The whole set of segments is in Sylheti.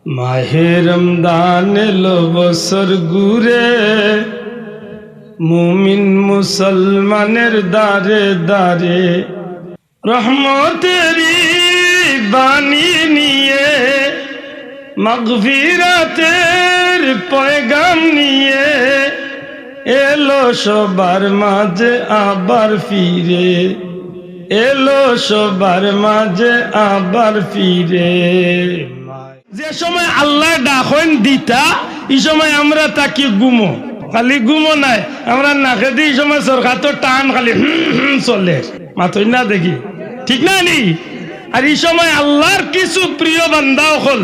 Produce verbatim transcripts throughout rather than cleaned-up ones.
মাহে রমজান এলো বছর ঘুরে, মুমিন মুসলমানের দারে দারে। রহমতেরই বাণী নিয়ে, মাগফিরাতের পয়গাম নিয়ে, এলো সবার মাঝে আবার ফিরে, এলো সবার মাঝে আবার ফিরে। যে সময় আল্লায় ডাকইন দিতা, ই সময় আমরা থাকি ঘুমো, খালি ঘুমো নায়, আমরা নাকেদি ই সময় সরকার তো টান খালি হুম হুম চলে, মাতইন না দেখি, ঠিক না নি? আর ই সময় আল্লার কিছু প্রিয় বান্দা অকল,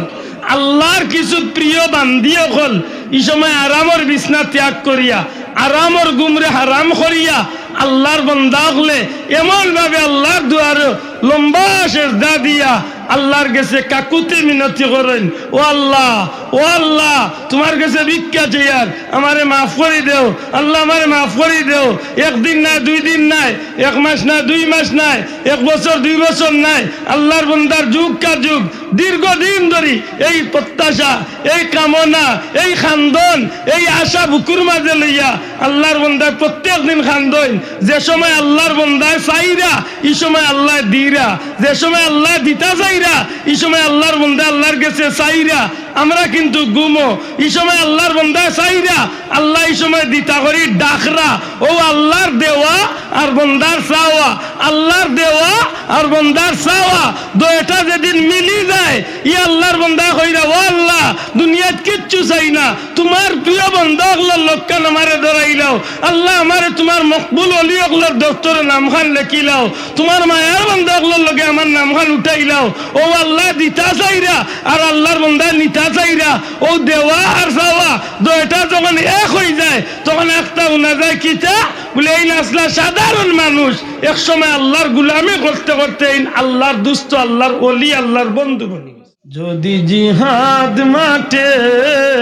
আল্লার কিছু প্রিয় বান্দি অকল, ই সময় আরামর বিছনা ত্যাগ করিয়া, আরামর ঘুমরে হারাম করিয়া, আল্লার বান্দা অকলে এমন ভাবে আল্লার দুয়ারে লম্বা সেজদা দিয়া আল্লার গেছে কাকুতি মিনতি করইন, "ও আল্লাহ, ও আল্লাহ, তুমার গেছে ভিক্ষা চাইয়ার, আমারে মাফ করি দেও, আল্লাহ আমারে মাফ করি দেও।" একদিন নায়, দুই দিন নায়, এক মাস নায়, দুই মাস নায়, এক বছর, দুই বছর নায়, আল্লার বান্দার যুগ কা যুগ, দীর্ঘদিন ধরি এই প্রত্যাশা, এই কামনা, এই কান্দন, এই আশা বুকুর মাঝে লইয়া আল্লার বান্দায় প্রত্যেক দিন কান্দইন। যে সময় আল্লার বান্দায় চাইরা, ই সময় আল্লায় দিরা। যে সময় আল্লায় দিতা চাইরা, ই সময় আল্লার বান্দায় আল্লার গেছে চাইরা। আমরা কিন্তু ঘুমো, ই সময় আল্লার বান্দায় চাইরা, আল্লায় ই সময় দিতা করি ডাকরা। অউ আল্লার দেওয়া আর বান্দার চাওয়া, আল্লার দেওয়া আর বান্দার চাওয়া, দুইটা যেদিন মিলি যায়, ই আল্লার বান্দায় কইরা, "ও আল্লাহ, দুনিয়াত কিচ্ছু চাই না, তুমার প্রিয় বান্দা অকলর লগে আমারে ধরাইলাও। আল্লাহ, আমারে তুমার মকবুল অলি অকলর দফতরো নামখান লেখিলাও, তুমার মায়ার বান্দা অকলর লগে আমার নামখান উঠাইলাও।" অউ আল্লায় দিতা চাইরা আর আল্লার বান্দায় নিতা চাইরা, অউ দেওয়া আর চাওয়া দুইটা যখন এক অইযায়, তখন একটা হুনা যায় কিতা বুলে, "এইন আছলা সাধারণ মানুষ, এক সময় আল্লার গুলামি করতে করতে এইন আল্লার দুস্ত, আল্লার অলি, আল্লার বন্ধু বনি গেছে।" যদি জিহাদ মাঠে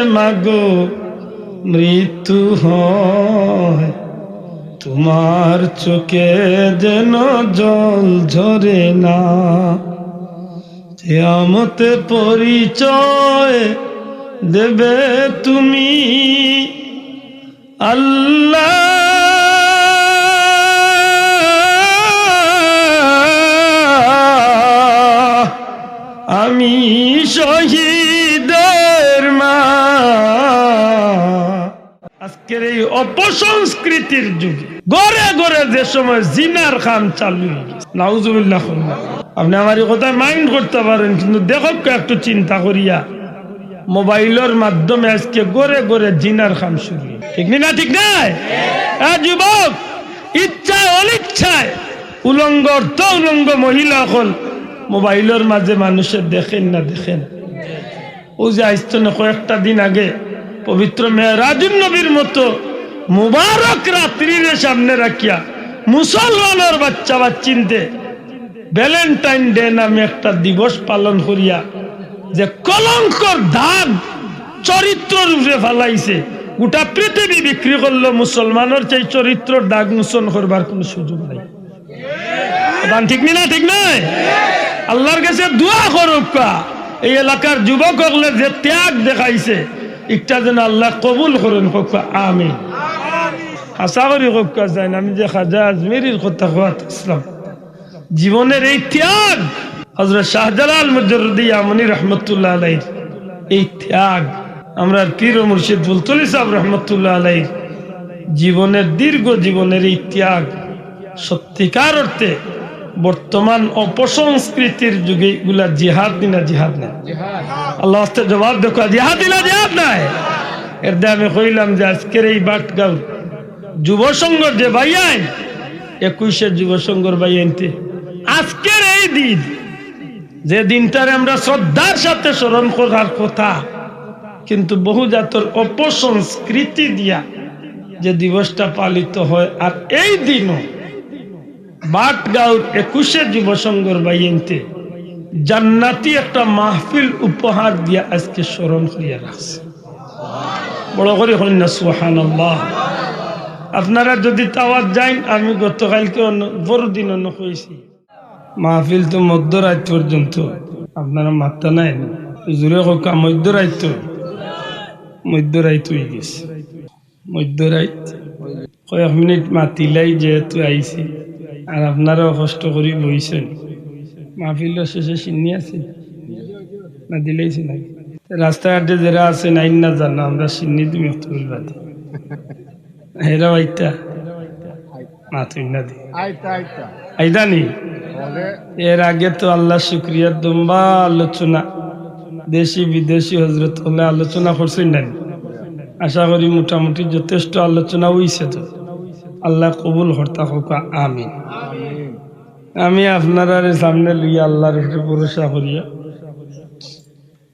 মাগো মৃত্যু হয়, তুমার চোখে যেন জল ঝরে না। কিয়ামতে পরিচয় দেবে তুমি, আল্লাহ, আমি শহীদের মা। আজকের এই অপসংস্কৃতির যুগে ঘরে ঘরে যে সময় জিনার কাম চালু অই গেছে, নাউজুবিল্লাহ কইন না। আপনে আমার ই কথায় mind করতা পারইন, কিন্তু দেখউক্কা একটু চিন্তা করিয়া, মোবাইলর মাধ্যমে আজকে ঘরে ঘরে জিনার কাম শুরু অইছে। ঠিক নি না? ঠিক নায়? এ যুবক, ইচ্ছায় অনিচ্ছায় উলঙ্গ অর্থ উলঙ্গ মহিলা অকল মোবাইলর মাঝে মানুষে দেখইন না, দেখইন। অউ যে আইজ থনে কয়েকটা দিন আগে পবিত্র মেরাজুন নবীর মতো মুবারক রাত্রিরে সামনে রাখিয়া মুসলমানর বাচ্চা বাচ্চিন্তে Valentine Day নামে একটা দিবস পালন করিয়া যে কলঙ্কর দাগ চরিত্রর উপরে ফালাইছে, গোটা পৃথিবী বিক্রি করলো, মুসলমানর সেই চরিত্রর দাগ মোচন করবার কুনু সুযোগ নাই। অখান ঠিক নি না? ঠিক নায়? আল্লার গেছে দোয়া করউক্কা, এই এলাকার যুবক অকলে যে ত্যাগ দেখাইছে, ইটা যেন আল্লায় কবুল করইন, কউক্কা আমিন। হাছা করি কউক্কা যাইন, আমি যে খাজা আজমিরির কথা কওয়াত আছলাম, জীবনের এই ত্যাগ, হযরত শাহজালাল মুজাররদে ইয়ামনি রহমতুল্লাহ আলাইহির এই ত্যাগ, আমরার পীর ও মুর্শিদ ফুলতলী সাব রহমতুল্লাহ আলাইহির জীবনের, দীর্ঘ জীবনের এই ত্যাগ, সত্যিকার অর্থে বর্তমান অপসংস্কৃতির যুগে ইগুলা জিহাদ নি না জিহাদ নায়? আল্লার ওয়াস্তে জবাব দেউক্কা, জিহাদ নি না জিহাদ নায়? এরদায় আমি কইলাম যে আজকের এই ভাটগাঁওর যুব সংঘর যে ভাইয়াইন, একুশে যুব সংঘর ভাইয়াইন্তে আজকের এই দিন, যে দিনটারে আমরা শ্রদ্ধার সাথে স্মরণ করার কথা, কিন্তু বহু জাতর অপসংস্কৃতি দিয়া যে দিবসটা পালিত হয়, আর এই দিনও ভাটগাঁওর একুশে যুব সংঘর ভাইয়াইন্তে জান্নাতি একটা মাহফিল উপহার দিয়া আজকে স্মরণ করিয়া রাখছে। বড় করি কইন না সুবহানাল্লাহ। আপনারা যদি দাওয়াত যাইন, আমি গতকালকে অন্য, পরদিন অন্য কইছি, মাহফিল তো মধ্যরাত পর্যন্ত, আপনারা মাততা নায়। জোরে কউক্কা, মধ্যরাইত তো, মধ্যরাইত অইগেছে, মধ্যরাইত। কয়েক মিনিট মাতিলাই যেহেতু আইছি, আর আপনারাও কষ্ট করি বইছইন। মাহফিলর শেষে শিন্নি আছে না, দিলাইছি নাকি? রাস্তাঘাটে যেরা আছইন, আইন না জানো, আমরা শিন্নি দিমু একটু বাদে। হেরা আইতা? মাতইন না দি। আইতা, আইতা। আইতা নি? এর আগে তো আল্লার শুকরিয়া, লম্বা আলোচনা, দেশি বিদেশি হজরত অকলে আলোচনা করছইন না নি? আশা করি মোটামুটি যথেষ্ট আলোচনা অইছে তো। আল্লায় কবুল করতা কউক্কা, আমিন। আমি আপনারারে সামনে লইয়া আল্লার উপরে ভরসা করিয়া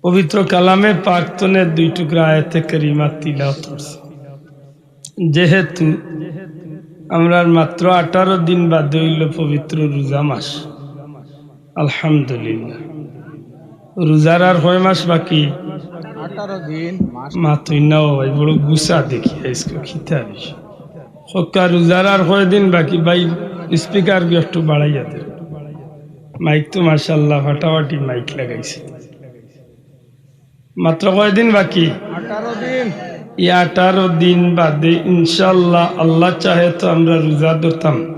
পবিত্র কালামে পাক তনে দুই টুকরা আয়াতে কারিমা তিলাওয়াত করছি। যেহেতু আমরার মাত্র আঠারো দিন বাদে অইলো পবিত্র রোজা মাস, আলহামদুলিল্লাহ। রোজার আর কয় মাস বাকি? আঠারো দিন। মাতইন না ও ভাই, বড় গুছা দেখি আইজকে কিতা বিষয়। কউক্কা, রোজার আর কয়দিন বাকি ভাই? স্পিকার গিয়া একটু বাড়াইয়া দে। মাইক তো মাশাআল্লাহ ফাটাফাটি মাইক লাগাইছে। মাত্র কয়দিন বাকি? আঠারো দিন। এই আঠারো দিন বাদে ইনশাআল্লাহ, আল্লাহ চাহে তো আমরা রোজা ধরতাম।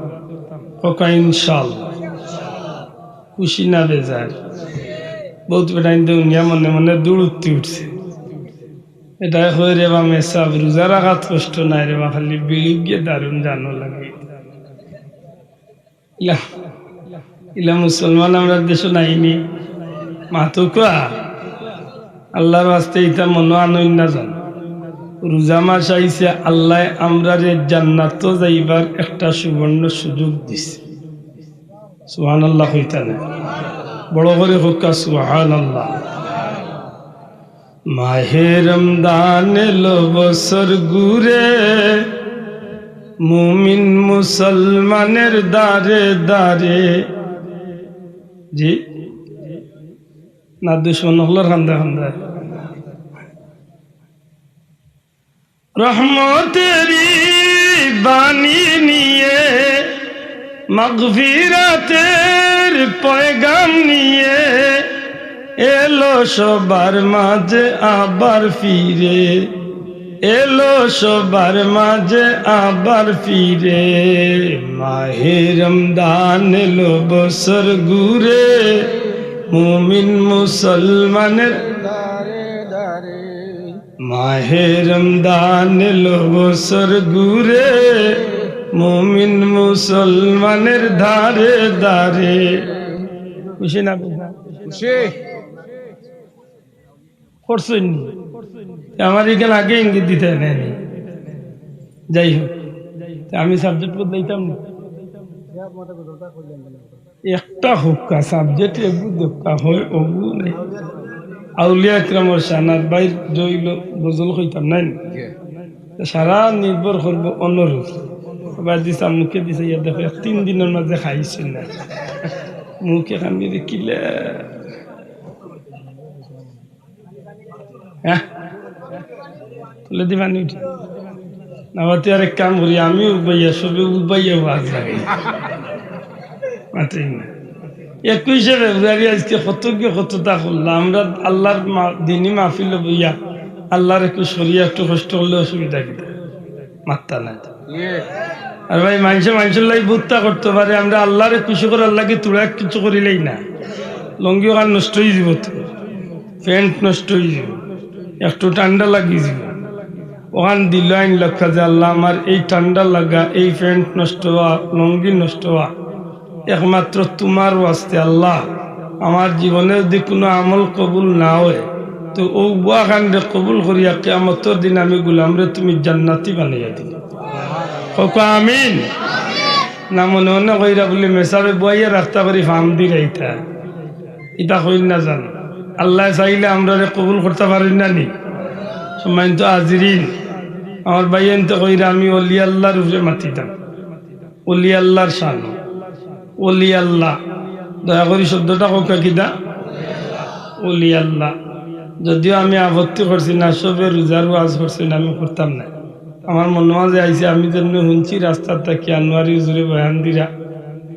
কউক্কা ইনশাআল্লাহ। খুশি না বেজার? বউত বেটাইন্তে হুনিয়া মনে মনে দৌড় উঠতে উঠছে। এটাই কয় রে বা মেসাব, রোজা রাখাত কষ্ট নাই রে বা, খালি বিড়ি গিয়া দারুণ জানো লাগে। ইলা, ইলা মুসলমান আমরার দেশো নাই নি? মাতউক্কা। আল্লার ওয়াস্তে ইতা মনো আনইন না জানো। রোজা মাস আইছে, আল্লায় আমরারে জান্নাতো যাইবার একটা সুবর্ণ সুযোগ দিছে। সুবহানাল্লাহ কইতা না? বড় করি কউক্কা সুবহানাল্লাহ। মাহে রমজান এলো বছর ঘুরে, মুমিন মুসলমানের দারে দারে। জি, না দুশমন অকলর কান্দে কান্দে। রহমতেরি বাণী নিয়ে, মাগফিরাতের পয়গাম নিয়ে, এলো সবার মাঝে আবার ফিরে, এলো সবার মাঝে আবার ফিরে। মাহে রমজান এলো বছর ঘুরে, মুমিন মুসলমানের দারে দারে। মাহে রমজান এলো বছর ঘুরে, মুমিন মুসলমানের দারে দারে। খুশি না বেজার? খুশি। করছইন নি? তে আমার ইখান আগে ইঙ্গিত দিতা নায় নি। যাই হোক, তে আমি সাবজেক্ট বদলাইতাম না। একটা কউক্কা, সাবজেক্ট এগু দেউক্কা, হয় অগু নাই। আউলিয়া একরামর শান, আর ভাইর জইল গজল কইতাম নায় নি? তে সারা নির্ভর করবো অনর উপরে। ভাই দিছা, মুখে দিছা, ইয়া দেখো, এক তিন দিনর মাঝে খাইছে না। মুখে খানি দেখিলে হ্যাঁ? তুলে দিবা নি উঠি? না, বাতি আর এক কাম করি, আমি উবাইয়া, সবে উবাইয়া ওয়াজ লাগে। মাতইন না। একুশে ফেব্রুয়ারি আইজকে কত গিয়ে কততা করলাম। আমরা আল্লার মা-, দিনি মাহফিল বইয়া আল্লারে খুশ করিয়া একটু কষ্ট করলে অসুবিধা কিতা? মাত্তা নাই। আর ভাই, মানষে মানষর লাগি বউততা করতো পারে, আমরা আল্লারে খুশি করার লাগি থুড়া কিছু করিলাই না। লুঙ্গি অখান নষ্ট অইযিবো তো, প্যান্ট নষ্ট অইযিবো, একটু ঠান্ডা লাগিযিবো, অখান দিল আইন লক্ষ্য যে, "আল্লাহ, আমার এই ঠান্ডা লাগা, এই প্যান্ট নষ্ট অওয়া, লুঙ্গি নষ্ট অওয়া, একমাত্র তুমার ওয়াস্তে আল্লাহ, আমার জীবনে যুদি কুনু আমল কবুল না অয়, তো অউ বুয়া খানরে কবুল করিয়া কিয়ামতর দিন আমি গোলামরে তুমি জান্নাতি বানাইয়া দিও।" কউক্কা আমিন। না মনে মনে কইরা বুলি মেসাবে বুয়াইয়া রাস্তা করি ফাম দি রাইতা। ইতা কইন না জানো। আল্লায় চাইলে আমরারে কবুল করতা পারইন না নি? সম্মানিত হাজিরিন, আমার ভাইয়াইন্তে কইরা আমি অলি আল্লার উপরে মাতিতাম। অলি আল্লার শান। অলি আল্লাহ। দয়া করি শব্দটা কউক্কা কিতা? অলি আল্লাহ। যদিও আমি আপত্তি করছি না, সবে রোজার ওয়াজ করছইন, আমি করতাম না। আমার মনো মাঝে আইছে, আমি যেমনে হুনছি রাস্তাত থাকি আনোয়ারি হুজুরে বয়ান দিরা,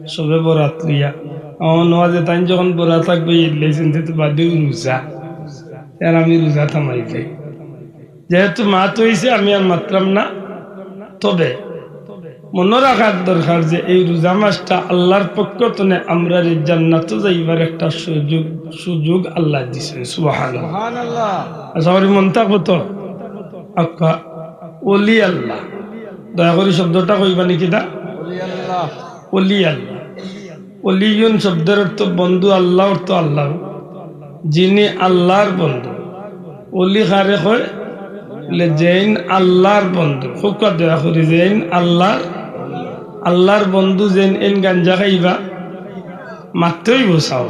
সবে বরাত লইয়া। আমার মনো মাঝে তাইন যখন বরাত থাকবে, ইল্লাই চিন্তে তো বাদেউ রোজা। আর আমি রোজা থামাই যাই। যেহেতু মাত অইছে, আমি আর মাতরাম না। তবে মনো রাখার দরকার যে এই রোজা মাসটা আল্লাহর পক্ষ তনে আমরারে জান্নাতো যাইবার একটা সুযোগ, সুযোগ আল্লায় দিছইন। সুবহানাল্লাহ। সুবহানাল্লাহ। আশা করি মনো থাকবো তো। আক্কা, ওলি আল্লাহ। দয়া করি শব্দটা কইবা নি কিতা? ওলি আল্লাহ। ওলি আল্লাহ। ওলিউন শব্দর অর্থ বন্ধু, আল্লাহ অর্থ আল্লাহ। যিনি আল্লাহর বন্ধু। ওলি কারে কয়? বলে, যেইন আল্লাহর বন্ধু। খুব দয়া করি, যেইন আল্লাহর, আল্লাহর বন্ধু যেইন। এইন গাঞ্জা খাইবা? মাততে অইবো চাও।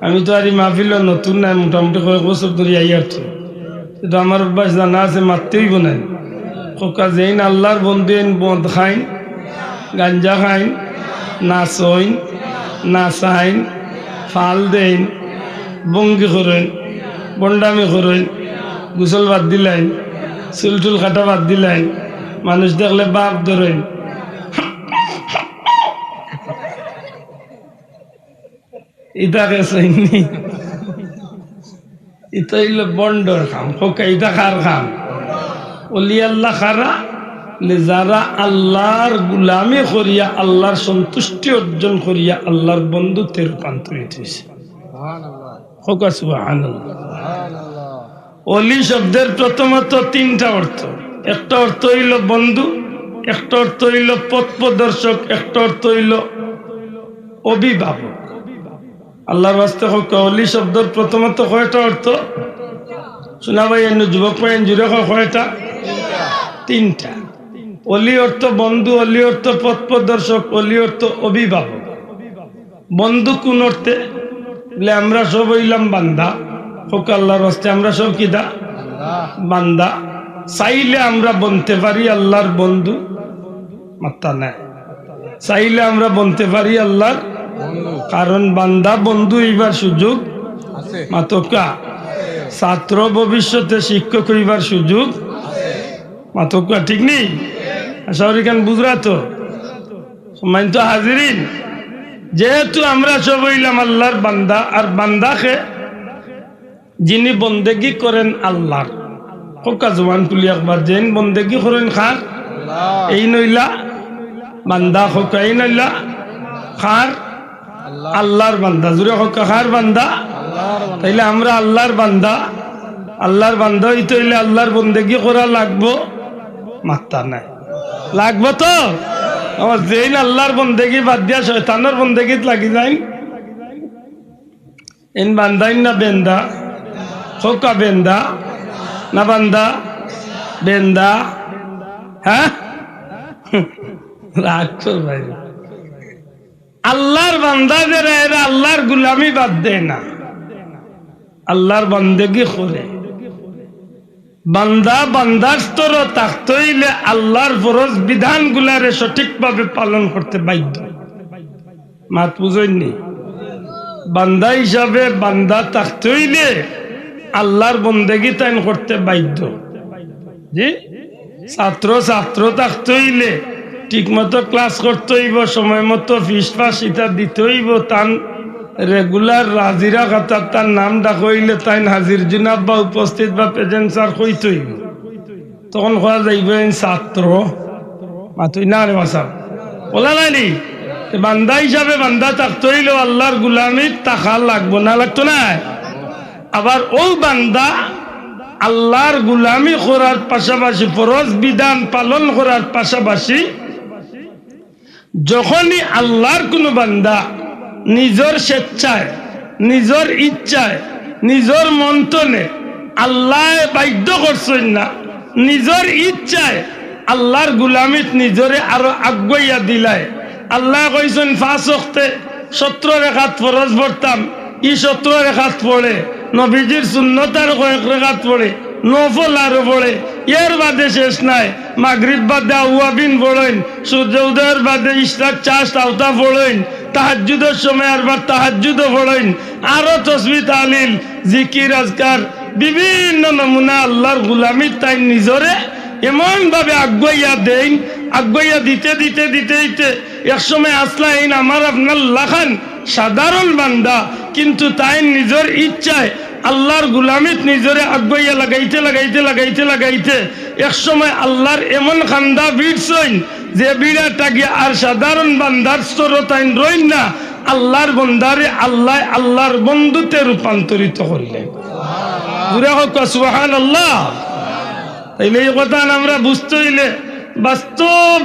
আমি তো আর ই মাহফিলো নতুন নায়, মোটামুটি কয়েক বছর ধরি আইয়ার তো। কিন্তু আমার অভ্যাস জানা আছে, মাততে অইবো নায়। কউক্কা, যেইন আল্লাহর বন্ধু এইন মদ খাইন, গাঞ্জা খাইন, নাচইন, নাচাইন, ফাল দেইন, ভঙ্গি করইন, ভণ্ডামি করইন, গোসল বাদ দিলাইন, চুল টুল কাটা বাদ দিলাইন, মানুষ দেখলে বাপ ধরইন। ইতারে চাইননি? ইতা অইলো ভণ্ডর কাম। কউক্কা, ইতা কার কাম? ওলি আল্লাহ কারা? বলে, যারা আল্লাহর গুলামি করিয়া, আল্লাহর সন্তুষ্টি অর্জন করিয়া, আল্লাহর বন্ধুত্বে রূপান্তরিত অইছে। কউক্কা সুবহানাল্লাহ। ওলি শব্দর প্রথমত তিনটা অর্থ। একটা অর্থ অইলো বন্ধু, একটা অর্থ অইলো পথ প্রদর্শক, একটা অর্থ অইলো অভিভাবক। আল্লাহর ওয়াস্তে কউক্কা, ওলি শব্দর প্রথমত কয়টা অর্থ? শুনা ভাই, এনে যুবক ভাই, এনে জুরে কও, কয়টা? তিনটা। ওলি অর্থ বন্ধু, ওলি অর্থ পথ প্রদর্শক, ওলি অর্থ অভিভাবক। বন্ধু কোন অর্থে? বলে, আমরা সব অইলাম বান্দা। কউক্কা আল্লাহর ওয়াস্তে, আমরা সব কিতা? বান্দা। চাইলে আমরা বনতে পারি আল্লাহর বন্ধু। মাত্তা নাই। চাইলে আমরা বনতে পারি আল্লাহর, কারণ বান্দা বন্ধু অইবার সুযোগ আছে। মাতউক্কা। ছাত্র ভবিষ্যতে শিক্ষক অইবার সুযোগ আছে। মাতউক্কা, ঠিক নি? আশা করি ইখান বুঝরা তো। সম্মানিত হাজিরিন, যেহেতু আমরা সব অইলাম আল্লাহর বান্দা, আর বান্দা কে? যিনি বন্দেগি করেন আল্লাহর। কউক্কা জবান তুলি একবার, যেইন বন্দেগি করেন কার? এইন অইলা বান্দা। কউক্কা, এইন অইলা কার? আল্লাহর বান্দা। জুরে কউক্কা, কার বান্দা? তাইলে আমরা আল্লাহর বান্দা। আল্লাহর বান্দা অইতে অইলে আল্লাহর বন্দেগি করা লাগবো। মাত্তা নাই। লাগবো তো? আমার যেইন আল্লাহর বন্দেগি বাদ দিয়া শয়তানর বন্দেগিত লাগি যাইন, এইন বান্দাইন না বেন্দা? কউক্কা বেন্দা না বান্দা? বেন্দা। হ্যাঁ? রাগ কর ভাই। আল্লাহর বান্দা যেরা, এরা আল্লাহর গুলামি বাদ দেয় না, আল্লাহর বন্দেগি করে। বান্দা বান্দার স্তরো থাকতে অইলে আল্লাহর ফরজ বিধানগুলারে সঠিকভাবে পালন করতে বাধ্য। মাত বুঝইননি? বান্দা হিসাবে বান্দা থাকতে অইলে আল্লাহর বন্দেগি তাইন করতে বাধ্য। জি, ছাত্র ছাত্র থাকতে অইলে ঠিকমতো ক্লাস করতে অইবো, সময় মতো ফিস ফাস ইতা দিতে অইবো, তান regular হাজিরা খাতাত তান নাম ডাকা অইলে তাইন হাজির জুনাব বা উপস্থিত বা present sir কইতে অইবো। তখন কওয়া যাইবো এইন ছাত্র। মাতইন না রে বাসা। ওলা নানি? তে বান্দা হিসাবে বান্দা থাকতে অইলেও আল্লাহর গুলামিত থাকা লাগবো না, লাগতো না? আবার অউ বান্দা আল্লাহর গুলামি করার পাশাপাশি, ফরজ বিধান পালন করার পাশাপাশি, যখনই আল্লাহর কুনু বান্দা নিজর স্বেচ্ছায়, নিজর ইচ্ছায়, নিজর মন তনে, আল্লায় বাধ্য করছইন না, নিজর ইচ্ছায় আল্লাহর গুলামিত নিজরে আরো আগুয়াইয়া দিলায়। আল্লায় কইছইন, পাঁচ ওয়াক্তে সতরো রেকাত ফরজ পড়তাম, ই সতরো রেকাত পড়ে, নবীজির সুন্নত আরো কয়েক রেকাত পড়ে, নফল আরো পড়ে, এর বাদে শেষ নাই। মাগরিব বাদে আউয়াবিন পড়ইন, সূর্য উদয়ের বাদে ইশরাক চার আওতা পড়ইন, তাহাজ্জুদর সময় আরবার তাহাজ্জুদও পড়ইন, আরো তসবিহ তাহলিল, জিকির আজকার, বিভিন্ন নমুনা আল্লাহর গুলামিত তাইন নিজরে এমনভাবে আগুয়াইয়া দেইন, আগুয়াইয়া দিতে দিতে দিতে দিতে এক সময় আছলা এইন আমার আপনার লাখান সাধারণ বান্দা, কিন্তু তাইন নিজর ইচ্ছায় আল্লাহর গুলামিত নিজরে আগুয়াইয়া লাগাইতে, লাগাইতে, লাগাইতে, লাগাইতে এক সময় আল্লাহর এমন খান্দা ভিড়ছইন যে ভিড়াটা গিয়া আর সাধারণ বান্দার স্তরো তাইন রইন না। আল্লাহর বন্দারে আল্লায় আল্লাহর বন্ধুতে রূপান্তরিত করিলেন। জুরে কউক্কা সুবহানাল্লাহ। তাইলে ই কথান আমরা বুঝতে অইলে বাস্তব,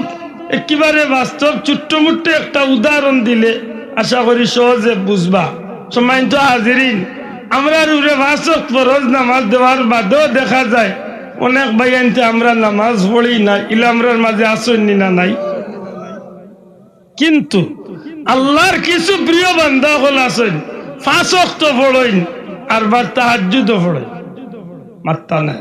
একেবারে বাস্তব ছোট্ট মুট্ট একটা উদাহরণ দিলে আশা করি সহজে বুঝবা। সম্মানিত হাজিরিন, আমরার উপরে পাঁচ ওয়াক্ত ফরজ নামাজ দেওয়ার বাদেও দেখা যায় অনেক ভাইয়াইন্তে আমরা নামাজ পড়ি না, ইলা আমরার মাঝে আছইন নি না নাই? কিন্তু আল্লাহর কিছু প্রিয় বান্দা অকল আছইন, পাঁচ ওয়াক্ত পড়ইন, আরবার তাহাজ্জুদও পড়ইন। মাত্তা নাই।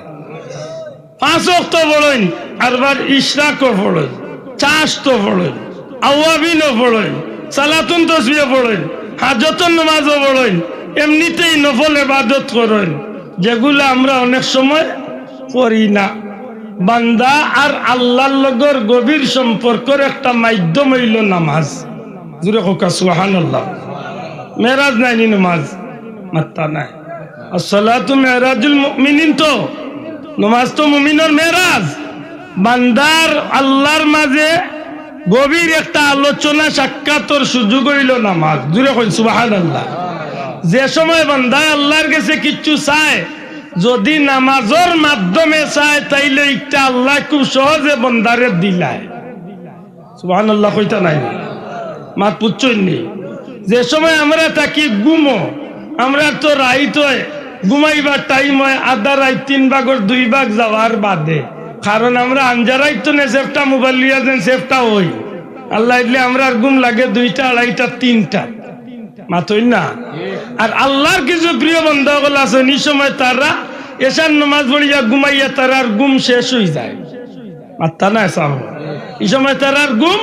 পাঁচ ওয়াক্ত পড়ইন, আরবার ইশরাকও পড়ইন, চাশতো পড়ইন, আওয়াবিনও পড়ইন, সালাতুন তসবিহও পড়ইন, হাজতর নামাজও পড়ইন, এমনিতেই নফল ইবাদত করইন, যেগুলা আমরা অনেক সময় করি না। বান্দা আর আল্লাহর লগর গভীর সম্পর্কর একটা মাধ্যম অইলো নামাজ। জুরে কউক্কা সুবহানাল্লাহ। মেরাজ নায়নি নামাজ? মাত্তা নাই। আসসালাতু মেরাজুল মুমিনিন তো, নামাজ তো মুমিনর মেরাজ। বান্দার আল্লাহর মাঝে গভীর একটা আলোচনা সাক্ষাতর সুযোগ অইলো নামাজ। জুরে কইন সুবহানাল্লাহ। যে সময় বান্দায় আল্লাহর গেছে কিচ্ছু চায়, যদি নামাজর মাধ্যমে চায়, তাইলে ইটা আল্লায় খুব সহজে বান্দারে দিলায়। সুবহানাল্লাহ কইতা নায়? মাত বুঝছইন নি? যে সময় আমরা থাকি ঘুমো, আমরার তো রাইত অয়, ঘুমাইবার টাইম অয় আধা রাইত তিন ভাগর দুই ভাগ যাওয়ার বাদে। কারণ আমরা আঞ্জারাইত তো নে সেফটা মোবাইল লইয়া যেন সেফটা অই। আল্লায় দিলে আমরার ঘুম লাগে দুইটা, আড়াইটা, তিনটা। মাতইন না? আর আল্লাহর কিছু প্রিয় বান্দা অকল আছইন, ই সময় তারা এশার নামাজ পড়িয়া ঘুমাইয়া তারার ঘুম শেষ অইযায়। মাত্তা নাই সাব। ই সময় তারার ঘুম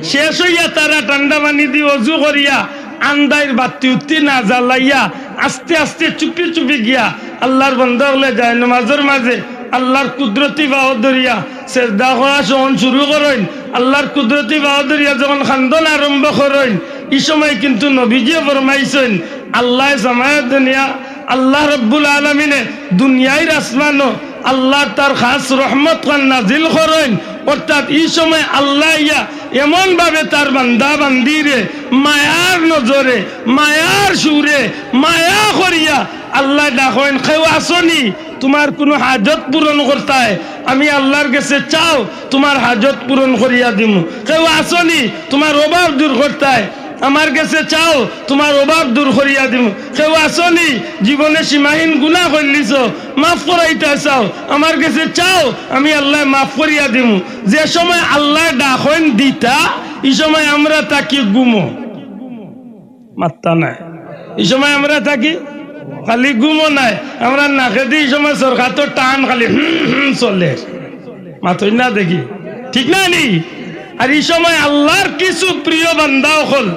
শেষ অইয়া তারা ঠান্ডা পানি দি অজু করিয়া আন্দাইর বাত্তি উত্তি না জ্বালাইয়া আস্তে আস্তে চুপি চুপি গিয়া আল্লাহর বন্দা অকলে যায় নামাজর মাঝে আল্লাহর কুদরতি পাও ধরিয়া সেজদা করা সহন শুরু করইন। আল্লাহর কুদরতি পাও ধরিয়া যখন খান্দন আরম্ভ করইন, ই সময় কিন্তু নবীজিয়ে ফরমাইছইন, আল্লায় সামায়ে দুনিয়া, আল্লাহ রব্বুল আলামিনে দুনিয়ার আসমানো আল্লায় তার খাস রহমত খান নাজিল করইন, অর্থাৎ ই সময় আল্লায় ইয়া এমন ভাবে তার বান্দা বান্দিরে মায়ার নজরে, মায়ার সুরে, মায়া করিয়া আল্লায় ডাকইন, "কেউ আছনি? তুমার কুনু হাজত পূরণ করতায়? আমি আল্লাহর গেছে চাও, তুমার হাজত পূরণ করিয়া দিমু। কেউ আছনি? তুমার অভাব দূর করতায়?" আমার গেছে চাও, তুমার অভাব দূর করিয়া দিমু। কেউ আছনি, জীবনে সীমাহীন গুনা করলিছো, মাফ করাইতা চাও, আমার গেছে চাও, আমি আল্লায় মাফ করিয়া দিমু। যে সময় আল্লায় ডাকইন দিতা, ই সময় আমরা থাকি ঘুমো। মাত্তা নাই। ই সময় আমরা থাকি খালি ঘুমো নায়, আমরা নাকেদি ই সময় সরকার তো টান খালি হুম হুম চলে। মাতইন না দেখি, ঠিক না নি? আর ই সময় আল্লাহর কিছু প্রিয় বান্দা অকল,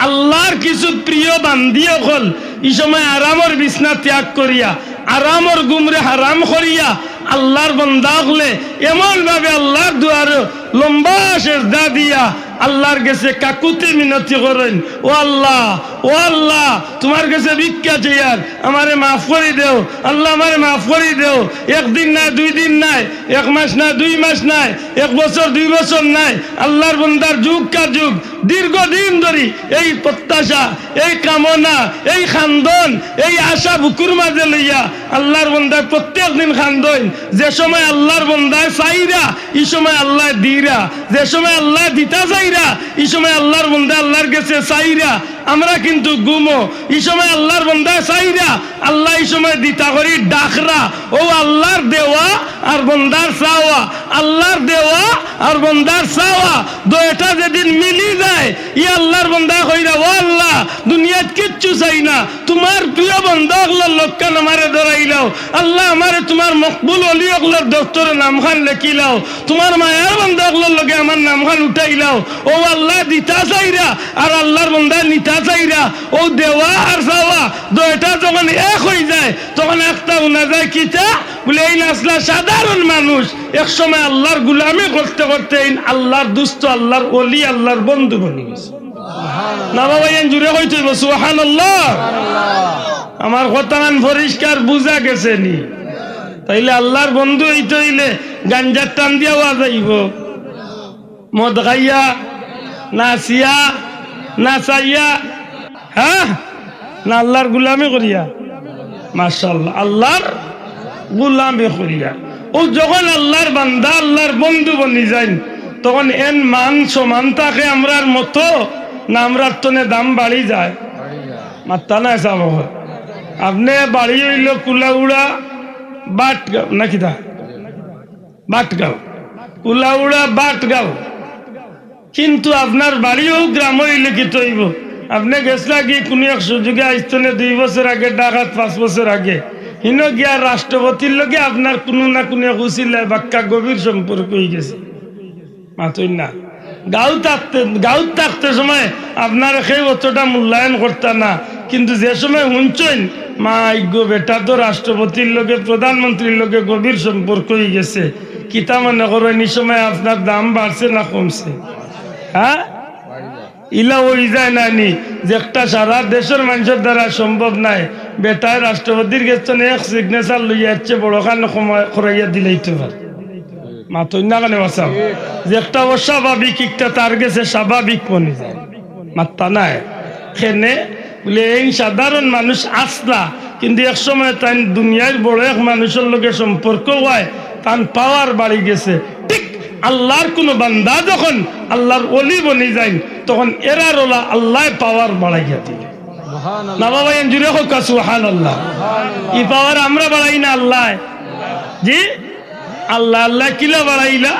আল্লাহর কিছু প্রিয় বান্দি অকল, ই সময় আরামর বিছনা ত্যাগ করিয়া, আরামর ঘুমরে হারাম করিয়া, আল্লাহর বান্দা অকলে এমন ভাবে আল্লাহর দুয়ারে লম্বা সেজদা দিয়া আল্লাহর গেছে কাকুতি মিনতি করইন, "ও আল্লাহ, ও আল্লাহ, তুমার গেছে ভিক্ষা চাইয়ার, আমারে মাফ করি দেও, আল্লাহ আমারে মাফ করি দেও।" একদিন নায়, দুই দিন নায়, এক মাস নায়, দুই মাস নায়, এক বছর, দুই বছর নায়, আল্লাহর বন্দার যুগ কা যুগ, দীর্ঘদিন ধরি এই প্রত্যাশা, এই কামনা, এই খান্দন, এই আশা বুকুর মাঝে লইয়া আল্লাহর বন্দায় প্রত্যেক দিন খান্দইন। যে সময় আল্লাহর বন্দায় চাইরা, ই সময় আল্লায় দিরা। যে সময় আল্লায় দিতা চাইরা, ই সময় আল্লাহর বন্দায় আল্লাহর গেছে চাইরা। আমরা কিন্তু ঘুমো, ই সময় আল্লাহর বন্দায় চাইরা, আল্লায় ই সময় দিতা করি ডাকরা। অউ আল্লাহর দেওয়া আর বন্দার চাওয়া, আল্লাহর দেওয়া আর বন্দার চাওয়া, দুইটা যেদিন মিলি যায়, ই আল্লাহর বন্দায় কইরা, "ও আল্লাহ, দুনিয়াত কিচ্ছু চাই না, তুমার প্রিয় বন্দা অকলর লগ খান আমারে ধরাইলাও। আল্লাহ, আমারে তুমার মকবুল অলি অকলর দফতরো নামখান লেখিলাও। তুমার মায়ার বন্দা অকলর লগে আমার নামখান উঠাইলাও।" অউ আল্লায় দিতা চাইরা, আর আল্লাহর বন্দায় নিতা চাইরা। অউ দেওয়া আর চাওয়া দুইটা যখন এক অইযায়, তখন একটা হুনা যায় কিতা? বুলে, "এইন আছলা সাধারণ মানুষ, এক সময় আল্লাহর গুলামি করতে করতে এইন আল্লাহর দুস্ত, আল্লাহর অলি, আল্লাহর বন্ধু বনি গেছে।" না বা ভাইয়াইন, জুরে কইতে অইবো সুবহানাল্লাহ। আমার কথাখান পরিষ্কার বুঝা গেছে নি? তাইলে আল্লার বন্ধু অইতে অইলে গাঞ্জার টান দিয়া অওয়া যাইবো? মদ খাইয়া, নাচিয়া, নাচাইয়া, হ্যাঁ? না আল্লার গুলামি করিয়া? মাশাআল্লাহ, আল্লার গুলামি করিয়া। অউ যখন আল্লার বান্দা, আল্লার বন্ধু বনি যাইন, তখন এন মান সম্মান থাকে আমরার মতো, না আমরার তনে দাম বাড়ি যায়? মাত্তা নাই সাব। আপনে বাড়ি অইলো কুলাউড়া, বাটগাঁও, না কিতা? বাটগাঁও, কুলাউড়া, বাটগাঁও। কিন্তু আপনার বাড়িও গ্রামো অইলে কিতা অইবো? আপনে গেছলা গি কুনু এক সুযোগে, আইজ তনে দুই বছর আগে, ঢাকাত পাঁচ বছর আগে, হিনো গিয়া রাষ্ট্রপতির লগে আপনার কুনু না কুনু এক উছিলায় বাক্কা গভীর সম্পর্ক অইগেছে। মাতইন না। গাঁও থাকতে, গাঁও থাকতে সময় আপনারে কেউ অতটা মূল্যায়ন করতা না, কিন্তু যে সময় হুনছইন, "মা, ইগু বেটা তো রাষ্ট্রপতির লগে, প্রধানমন্ত্রীর লগে গভীর সম্পর্ক অইগেছে", কিতা মনে করইন, ই সময় আপনার দাম বাড়ছে না কমছে? হ্যাঁ? ইলা অই যায় না নি, যে একটা সারা দেশর মানষর দ্বারা সম্ভব নায়, বেটায় রাষ্ট্রপতির গেছ তনে এক signature লইয়া এর চেয়ে বড় খান কমা-, করাইয়া দিলাইতো পারে। মাতইন না কেনে বাসাব? যে একটা অস্বাভাবিক, একটা তার গেছে স্বাভাবিক মনে যায়। মাত্তা নাই। কেনে? বুলে, এই সাধারণ মানুষ আছলা, কিন্তু এক সময় তাইন দুনিয়ার বড় এক মানুষর লগে সম্পর্ক অওয়ায় তান power বাড়ি গেছে। ঠিক আল্লার কুনু বান্দা যখন আল্লার ওলি বনি যাইন, তখন এরার ওলা আল্লায় power বাড়াইয়া দিলে। না বা ভাইয়াইন, জুরে কউক্কা সুবহানাল্লাহ। ই power আমরা বাড়াই না আল্লায়? জি? আল্লায়, আল্লায় কিলা বাড়াইলা?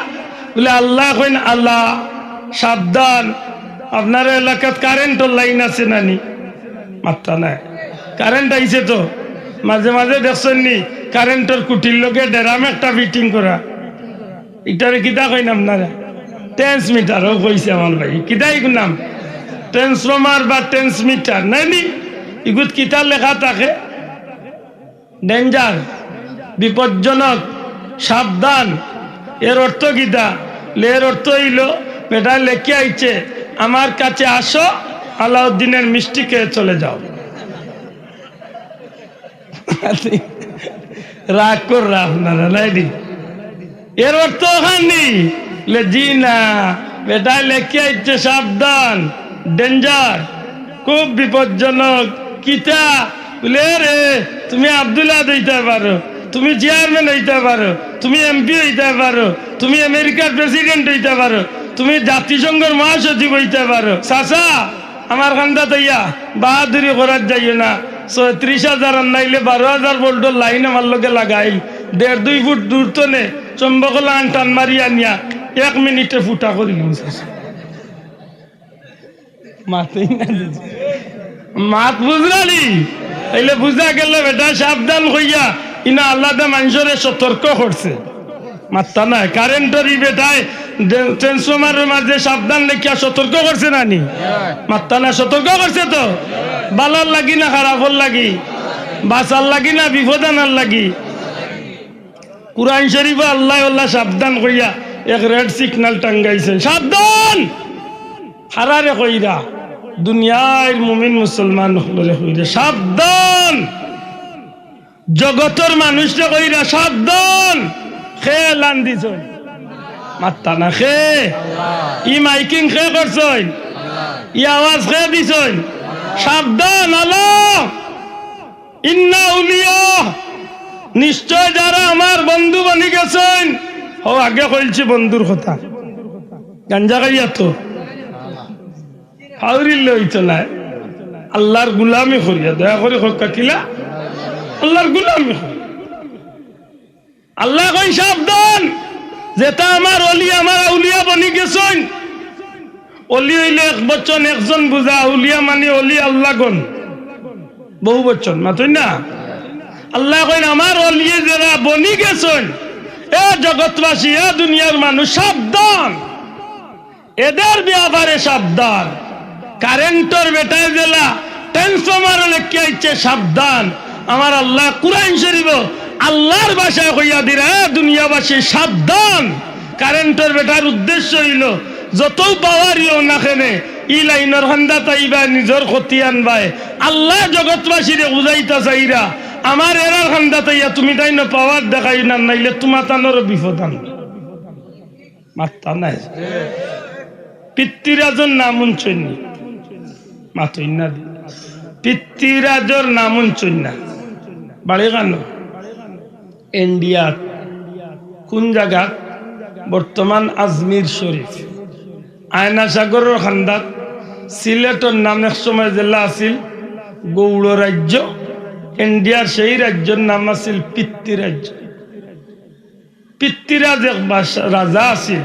বুলে, আল্লায় কইন, "আল্লাহ, সাবধান, আপনার এলাকাত কারেন্টর লাইন আছে না নি?" মাত্তা নাই। কারেন্ট আইছে তো, মাঝে মাঝে দেখছইন নি, কারেন্টর খুঁটির লগে ড্রাম একটা fitting করা। ইটারে কিতা কইন আপনারা? Transmitter, অউ কইছে আমার ভাই। কিতা ইগুর নাম? Transformer বা transmitter, নায় নি? ইগুত কিতা লেখা থাকে? Danger, বিপজ্জনক, সাবধান। এর অর্থ কিতা? লে, এর অর্থ অইলো, বেটায় লেখিয়া আইছে, "আমার কাছে আসো, আলাউদ্দিনের মিষ্টি খেয়ে চলে যাও।" রাগ কররা আপনারা, নায় নি? এর অর্থ অখান নি? লে, জি না, বেটায় লেখিয়া আইছে, "সাবধান, danger, খুব বিপজ্জনক।" কিতা? বুলে, "রে, তুমি আব্দুল আহাদ অইতায় পারো, তুমি চেয়ারম্যান অইতায় পারো, তুমি এমপি অইতায় পারো, তুমি আমেরিকার প্রেসিডেন্ট অইতায় পারো, তুমি জাতিসংঘর মহাসচিব অইতায় পারো।" চাচা, আমার কান্দাত আইয়া বাহাদুরি করাত যাইও না। ছয়ত্রিশ হাজার আর নাইলে বারো হাজার ভোল্টর লাইন আমার লগে লাগাইল, দেড় দুই ফুট দূর তনে চুম্বকওয়ালা আন টান মারি আনিয়া এক মিনিটে ফুটা করিলিমু। মাতইন না। মাত বুঝরা নি? তাইলে বুঝা গেল বেটায় সাবধান কইয়া ইনো আলাদা মানষরে সতর্ক করছে। মাত্তা নাই। কারেন্টর ই বেটায় ট্রে-, ট্রান্সফরমারর মাঝে সাবধান লেখিয়া সতর্ক করছে না নি? মাত্তা না, সতর্ক করছে তো। বালার লাগি না খারাপর লাগি? বাঁচার লাগি না বিপদ আনার লাগি? কুরআন শরীফো আল্লায় অলা সাবধান কইয়া এক রেড সিগনাল টাঙ্গাইছে। সাবধান! কারারে কইরা? দুনিয়ার মুমিন মুসলমান অকলরে কইরা, সাবধান! জগতর মানুষরে কইরা, সাবধান! কে এলান দিছইন? মাত্তা না, কে? ই মাইকিং কে করছইন? ই আওয়াজ কে দিছইন? সাবধান, আলা ইন্না আউলিয়া, নিশ্চয় যারা আমার বন্ধু বনি গেছইন। অউ আগে কইলছি বন্ধুর কথা, গাঞ্জা খাইয়া তো। ফাউরিলে অইতো নায়, আল্লার গুলামি করিয়া, দয়া করি কউক্কা কিলা? আল্লার গুলামি করিয়া। আল্লায় কইন, "সাবধান, যেতা আমার অলি, আমার আউলিয়া বনি গেছইন।" অলি অইলে এক বচন, একজন বুঝা, আউলিয়া মানি অলি আল্লাগণ, বহু বচন, মাতইন না? আল্লায় কইন, "আমার অলি যেরা বনি গেছইন, এ জগৎবাসী, এ দুনিয়ার মানুষ, সাবধান।" এদের ব্যাপারে সাবধান। কারেন্টর বেটায় যেলা ট্রান্সফরমারো লেখিয়া আইছে সাবধান। আমার আল্লায় কুরআন শরীফো আল্লার ভাষায় কইয়া দিরা, "এ দুনিয়াবাসী সাবধান।" কারেন্টর বেটার উদ্দেশ্য অইলো যতউ পাওয়ারি অও না কেনে, ই লাইনর কান্দাত আইবায়, নিজর ক্ষতি আনবায়। আল্লায় জগতবাসীরে বুঝাইতা চাইরা, আমার এরার কান্দাত আইয়া তুমি তাইন পাওয়ার দেখাইও না, নাইলে তুমাতানরও বিপদ আনবো। মাত্তা নাই। পিতৃরাজর নাম হুনছইন নি? মাতইন না দি। পিতৃরাজর নাম হুনছইন না? বাড়ি কানো? ইন্ডিয়াত। কুন জাগাত? বর্তমান আজমির শরীফ। আয়না সাগরর কান্দাত। সিলেটর নাম এক সময় জেলা আছিল গৌড় রাজ্য। ইন্ডিয়ার সেই রাজ্যর নাম আছিল পিতৃরাজ্য। পিতৃরাজ এক বাদশা-, রাজা আছিল।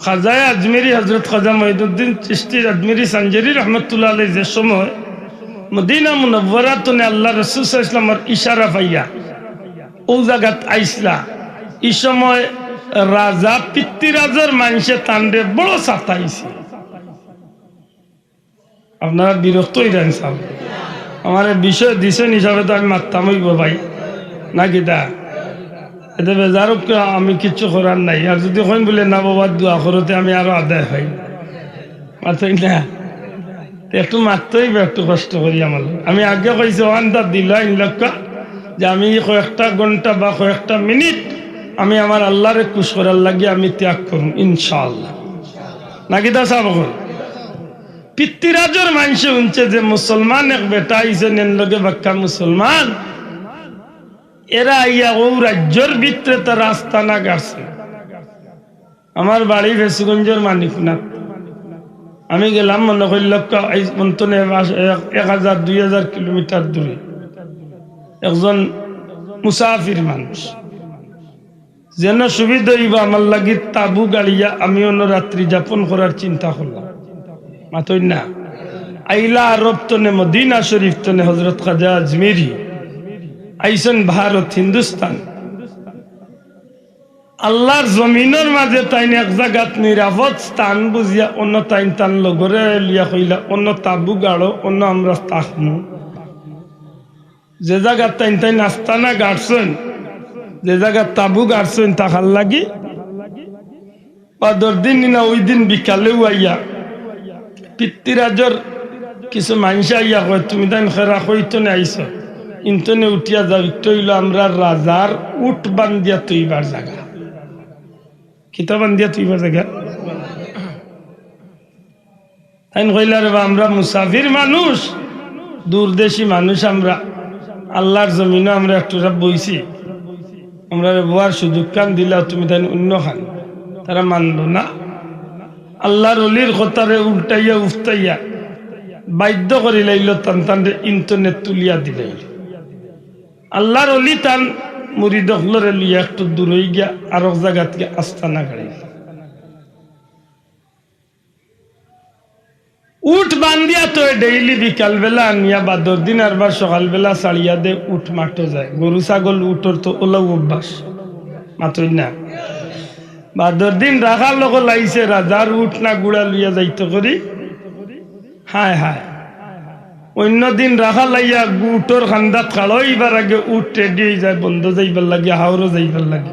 খাজায়ে আজমিরি, হযরত খাজা মঈনুদ্দিন চিশতি আজমিরি সানজারি রহমতুল্লাহ আলাইহি যে সময় মদিনা মুনাওয়ারা তনে আল্লার রাসুল সাল্লাল্লাহু আলাইহি ওয়াসাল্লামর ইশারা পাইয়া অউ জাগাত আইছলা, ই সময় রাজা পিতৃরাজর মানষে তানরে বড় সাতাইছে। আপনারা বিরক্ত অইরা নি সাব। আমারে বিষয় দিছইন হিসাবে তো আমি মাততাম অইবো ভাই, না কিতা? এতে বেজার অউক্কা, আমি কিচ্ছু করার নাই। আর যুদি কইন বুলে, "না বাবা, দোয়া করো," তে আমি আরো আদায় অই। মাতইন না? তে একটু মাততে অইবো, একটু কষ্ট করি আমার। আমি আগে কইছি, অখানতা দিলাইন লক্কা যে আমি কয়েকটা ঘন্টা বা কয়েকটা মিনিট আমি আমার আল্লারে খুশ করার লাগি আমি ত্যাগ করমু, ইনশাআল্লাহ। না কিতা সাব অকল? পিতৃরাজর মানষে হুনছে যে মুসলমান এক বেটা আইছইন, এন লগে বাক্কা মুসলমান। এরা আইয়া অউ রাজ্যর ভিতরে তারা আস্তানা গাড়ছে। আমার বাড়ি ফেঞ্চুগঞ্জর মানিকনাথ। আমি গেলাম, মনে করি লক্কা, এই মন্তনে এক, এক হাজার, দুই হাজার কিলোমিটার দূরে। একজন মুসাফির মানুষ। যেন সুবিধা অইবো আমার লাগি তাবু গাড়িয়া আমি অনো রাত্রি যাপন করার চিন্তা করলাম। মাতইন না? আইলা আরব তনে, মদিনা শরীফ তনে হযরত খাজা আজমিরি আইছইন ভারত, হিন্দুস্তান। আল্লার জমিনর মাঝে তাইন এক জাগাত নিরাপদ স্থান বুঝিয়া অনো তাইন তান লগরে লইয়া কইলা, "অনো তাবু গাড়ো, অনো আমরা থাকমু।" যে জাগাত তাইন তাইন আস্তানা গাড়ছইন, যে জাগাত তাবু গাড়ছইন, থাকার লাগি বাদর দিন ইনা অউ দিন বিকালেউ আইয়া পিতৃরাজর কিছু মানষে আইয়া কয়, "তুমি তাইন কেরা, কই তনে আইছো? ইন তনে উঠিয়া যাও, ইটা অইলো আমরার রাজার উট বান্ধিয়া থইবার জাগা।" কিতা বান্ধিয়া থইবার জাগা? তাইন কইলা, "রে বা, আমরা মুসাফির মানুষ, দূরদেশি মানুষ আমরা, আল্লার জমিনো আমরা একটুরা বইছি, আমরারে বওয়ার সুযোগখান দিলাও তুমি তাইন অইন্যখান।" তারা মানলো না। আল্লার অলির কথারে উল্টাইয়া উফতাইয়া বাধ্য করিলাইলো, তান তানরে ইন তনে তুলিয়া দিলাইলো। আল্লার অলি তান মুরিদ অকলরে লইয়া একটু দূরই গিয়া আরক জাগাত গিয়া আস্তানা গাড়িল। উট বান্ধিয়া থয় ডেইলি বিকালবেলা আনিয়া বাদর দিন আরবার সকালবেলা ছাড়িয়া দে, উট মাঠো যায়। গরু ছাগল উটর তো অলাউ অভ্যাস, মাতইন না। বাদর দিন রাখাল অকল আইছে, রাজার উট না ঘুড়া লইয়া যাইতো করি। হায় হায়, অইন্য দিন রাখাল আইয়া উটর কান্দাত খাড়া অইবার আগে উট রেডি অইযায় বন্দো যাইবার লাগি, হাওরো যাইবার লাগি।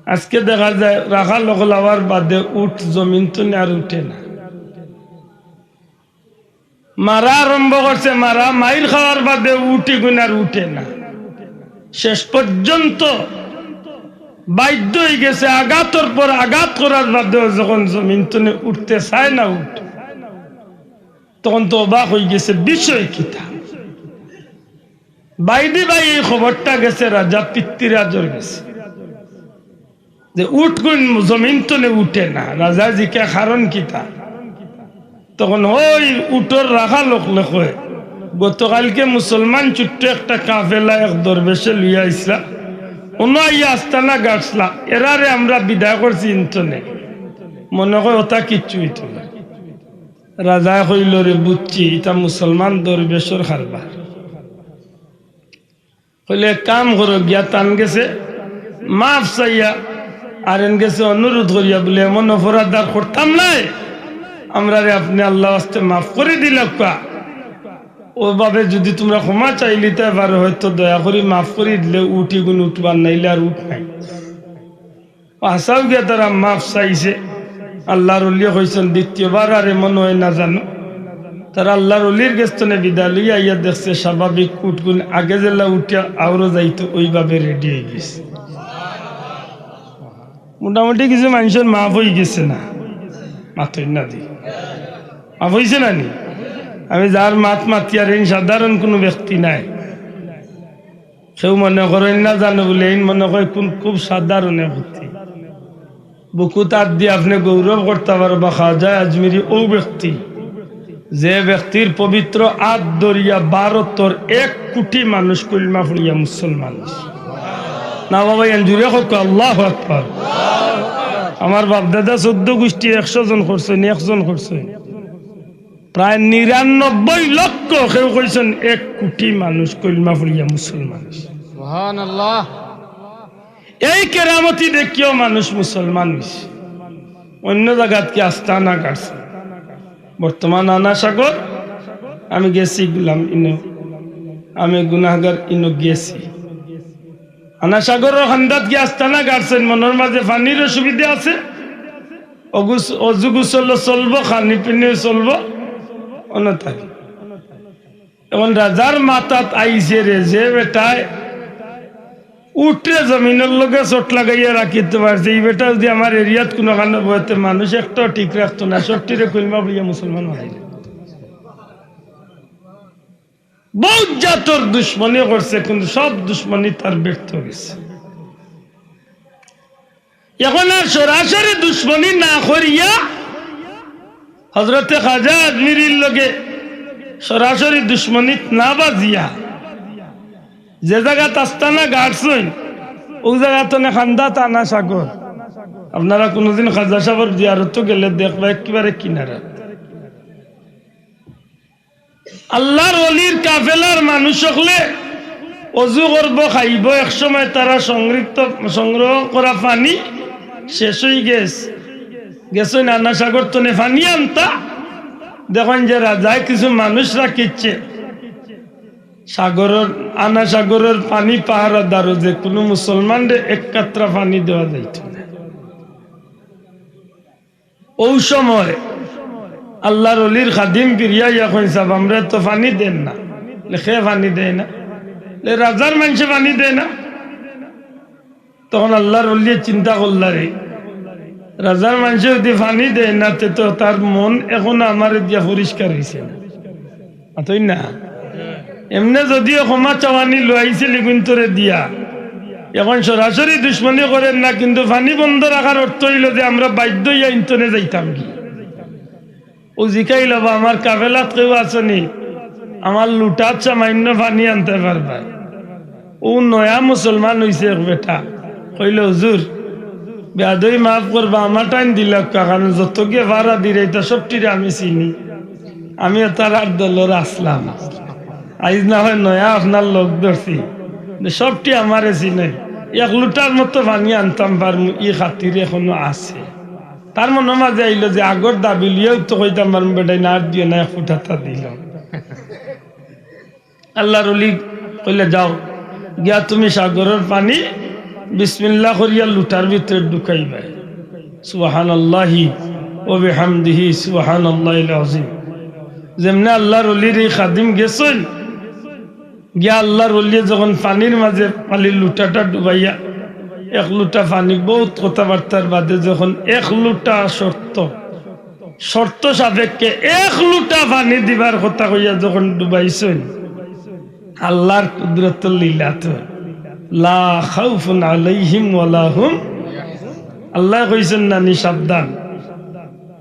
আজকে দেখা যায় রাখাল অকল আওয়ার বাদে উট জমিন তনে আর উঠে না। মারা আরম্ভ করছে, মারা মাইর খাওয়ার বাদে উট ইগুন আর উঠে না। শেষ পর্যন্ত বাধ্য অইগেছে, আঘাতর পর আঘাত করার বাদেও যখন জমিন তনে উঠতে চায় না উট, তখন তো অবাক অইগেছে, বিষয় কিতা? বাইদি বাই এই খবরটা গেছে রাজা পিতৃরাজর গেছে যে উটগুন জমিন তনে উঠে না। রাজা জিকা, "কারণ কিতা?" তখন ওই উটর রাখাল অকলে কয়, "গতকালকে মুসলমান ছোট্ট একটা কাফেলা এক দরবেশে লইয়া আইছলা, অনো আইয়া আস্তানা গাড়ছলা, এরারে আমরা বিদায় করছি ইন তনে, মনো কয় অতা কিচ্ছু অইতো না।" রাজায় কইলো, "রে বুঝছি, ইতা মুসলমান দরবেশর কারবার।" কইলে, "এক কাম করো, গিয়া তান গেছে মাফ চাইয়া, আর এন গেছে অনুরোধ করিয়া বুলে, এমন অপরাধ আর করতাম নায়, আমরারে আপনে আল্লার ওয়াস্তে মাফ করি দিলাউক্কা।" ওভাবে যুদি তুমরা ক্ষমা চাইলিতায় পারো, হয়তো দয়া করি মাফ করি দিলে উট ইগুন উঠবার, নাইলে আর উট নাই। ও হাছাউ গিয়া তারা মাফ চাইছে। আল্লাহর ওলিয়ে কইছইন, দ্বিতীয়বার আর এমন অয় না জানো। তারা আল্লাহর ওলির গেছ থনে বিদায় লইয়া আইয়া দেখছে, স্বাভাবিক উটগুন আগে যেলা উঠিয়া আওরো যাইতো, ওইভাবে রেডি অই গেছে। মোটামুটি কিছু মানষর মাফ অই গেছে না, মাতইন না দি। মাফ অইছে না নি? আমি যার মাত মাতিয়ার, এইন সাধারণ কুনু ব্যক্তি নায়। কেউ মনে করইন না জানো বুলে, এইন মনে কয় কুন খুব সাধারণ ব্যক্তি। বুকুত আত দি আপনে গৌরব করতা পারবা, খাজা আজমিরি অউ ব্যক্তি, যে ব্যক্তির পবিত্র আত ধরিয়া ভারতর এক কুটি মানুষ কলমা পড়িয়া মুসলমান অইছে। না বাবা, এন জুরে কউক্কা, আল্লাহু আকবার। আমার বাপদাদা চৌদ্দ গুষ্টি একশো জন করছইন, একজন করছইন। প্রায় নিরানব্বই লক্ষ, কেউ কইছইন এক কুটি মানুষ কলমা পড়িয়া মুসলমান অইছে। সুবহানাল্লাহ। এই কেরামতি দেখিয়াউ মানুষ মুসলমান অইছে, অইন্য জাগাত গিয়া আস্তানা গাড়ছে। বর্তমান আনা সাগর, আমি গেছি গুলাম ইনো, আমি গুনাহগার ইনো গেছি। আনা সাগরর কান্দাত গিয়া আস্তানা গাড়ছইন, মনর মাঝে পানির অসুবিধা আছে, অগুস-, অজু গোসল চলবো, খানি পিনি চলবো, অনো থাকি। এখন রাজার মাথাত আইছে রে, যে বেটায় উটরে জমিনর লগে চট লাগাইয়া রাখিতো পারছে, ই বেটা যুদি আমার এরিয়াত কুনুখানো বয় তে মানুষ একটাও ঠিক রাখতো না, সবটিরে কলমা পড়িয়া মুসলমান বানাইল। বউত জাতর দুশমনি করছে, কিন্তু সব দুশমনি তার ব্যর্থ গেছে। এখন আর সরাসরি দুশমনি না করিয়া হজরতে খাজা আজমিরির লগে সরাসরি দুশমনিত না বাজিয়া যে জাগাত আস্তানা গাড়ছইন, অউ জাগাত অনে কান্দাত আনা সাগর। আপনারা কুনুদিন খাজা সাবর জিয়ারতো গেলে দেখবা একেবারে কিনারা। আল্লাহর ওলির কাফেলার মানুষ অকলে অজু করবো, খাইবো, এক সময় তারা সংরক্ষিত, সংগ্রহ করা পানি শেষ অই গেছে। গেছইন আনা সাগর তনে পানি আনতা, দেখইন যে রাজায় কিছু মানুষ রাখিছে সাগরর, আনা সাগরর পানি পাহারাদারো, যে কুনু মুসলমানরে এক কাতরা পানি দেওয়া যাইতো না। অউ সময় আল্লাহর ওলির খাদিম ফিরিয়া আইয়া কইন, "সাব, আমরারে তো পানি দেইন না।" বলে, "কে পানি দেয় না?" বলে, "রাজার মানষে পানি দেয় না।" তখন আল্লাহর ওলিয়ে চিন্তা করলা, রে, রাজার মানষে যুদি পানি দেয় না, তে তো তার মন এখনো আমারে দিয়া পরিষ্কার অইছে না। মাতইন না? এমনে যদিও ক্ষমা চাওয়ানি লইছে লিগুন্তরে দিয়া, এখন সরাসরি দুশমনি করের না, কিন্তু পানি বন্ধ রাখার অর্থ অইলো যে আমরা বাধ্য অইয়া ইন্তনে যাইতাম কি। অউ জিকাইলা, "বা আমার কাফেলাত কেউ আছো নি? আমার লুটাত সামান্য পানি আনতায় পারবায়?" অউ নয়া মুসলমান অইছে এক বেটা, কইলো, "হুজুর, বেয়াদবি মাফ করবা, আমার টাইম দিলাউক্কা, কারণ যতগিয়ে ভাড়া দিরাইতা সবটিরে আমি চিনি, আমি তারার দলর আছলাম, আইজ না অয় নয়া আপনার লগ ধরছি, সবটি আমারে চিনে, এক লুটার মতো পানি আনতাম পারমু, ই খাতির এখনো আছে।" তার মনর মাঝে আইলো যে আগর দাবি লইয়াউ তো কইতাম পারমু, বেটাইন আর দিও না, এক ফুটাতা দিলাম। আল্লাহর ওলি কইলা, "যাও, গিয়া তুমি সাগরর পানি বিসমিল্লাহ করিয়া লুটার ভিতরে ঢুকাইবায়।" সুবহানাল্লাহি ওয়া বিহামদিহি, সুবহানাল্লাহিল আযীম। যেমনে আল্লাহর ওলির ই খাদিম গেছইন, গিয়া আল্লাহর ওলিয়ে যখন পানির মাঝে খালি লুটাটা ডুবাইয়া এক লুটা পানি, বউত কথাবার্তার বাদে যখন এক লুটা শর্ত, শর্ত সাপেক্ষে এক লুটা পানি দিবার কথা কইয়া যখন ডুবাইছইন, আল্লাহর কুদরতর লীলা তো, "লা খাউফুন আলাইহিম ওয়ালা হুম।" আল্লায় কইছইন না নি সাবধান?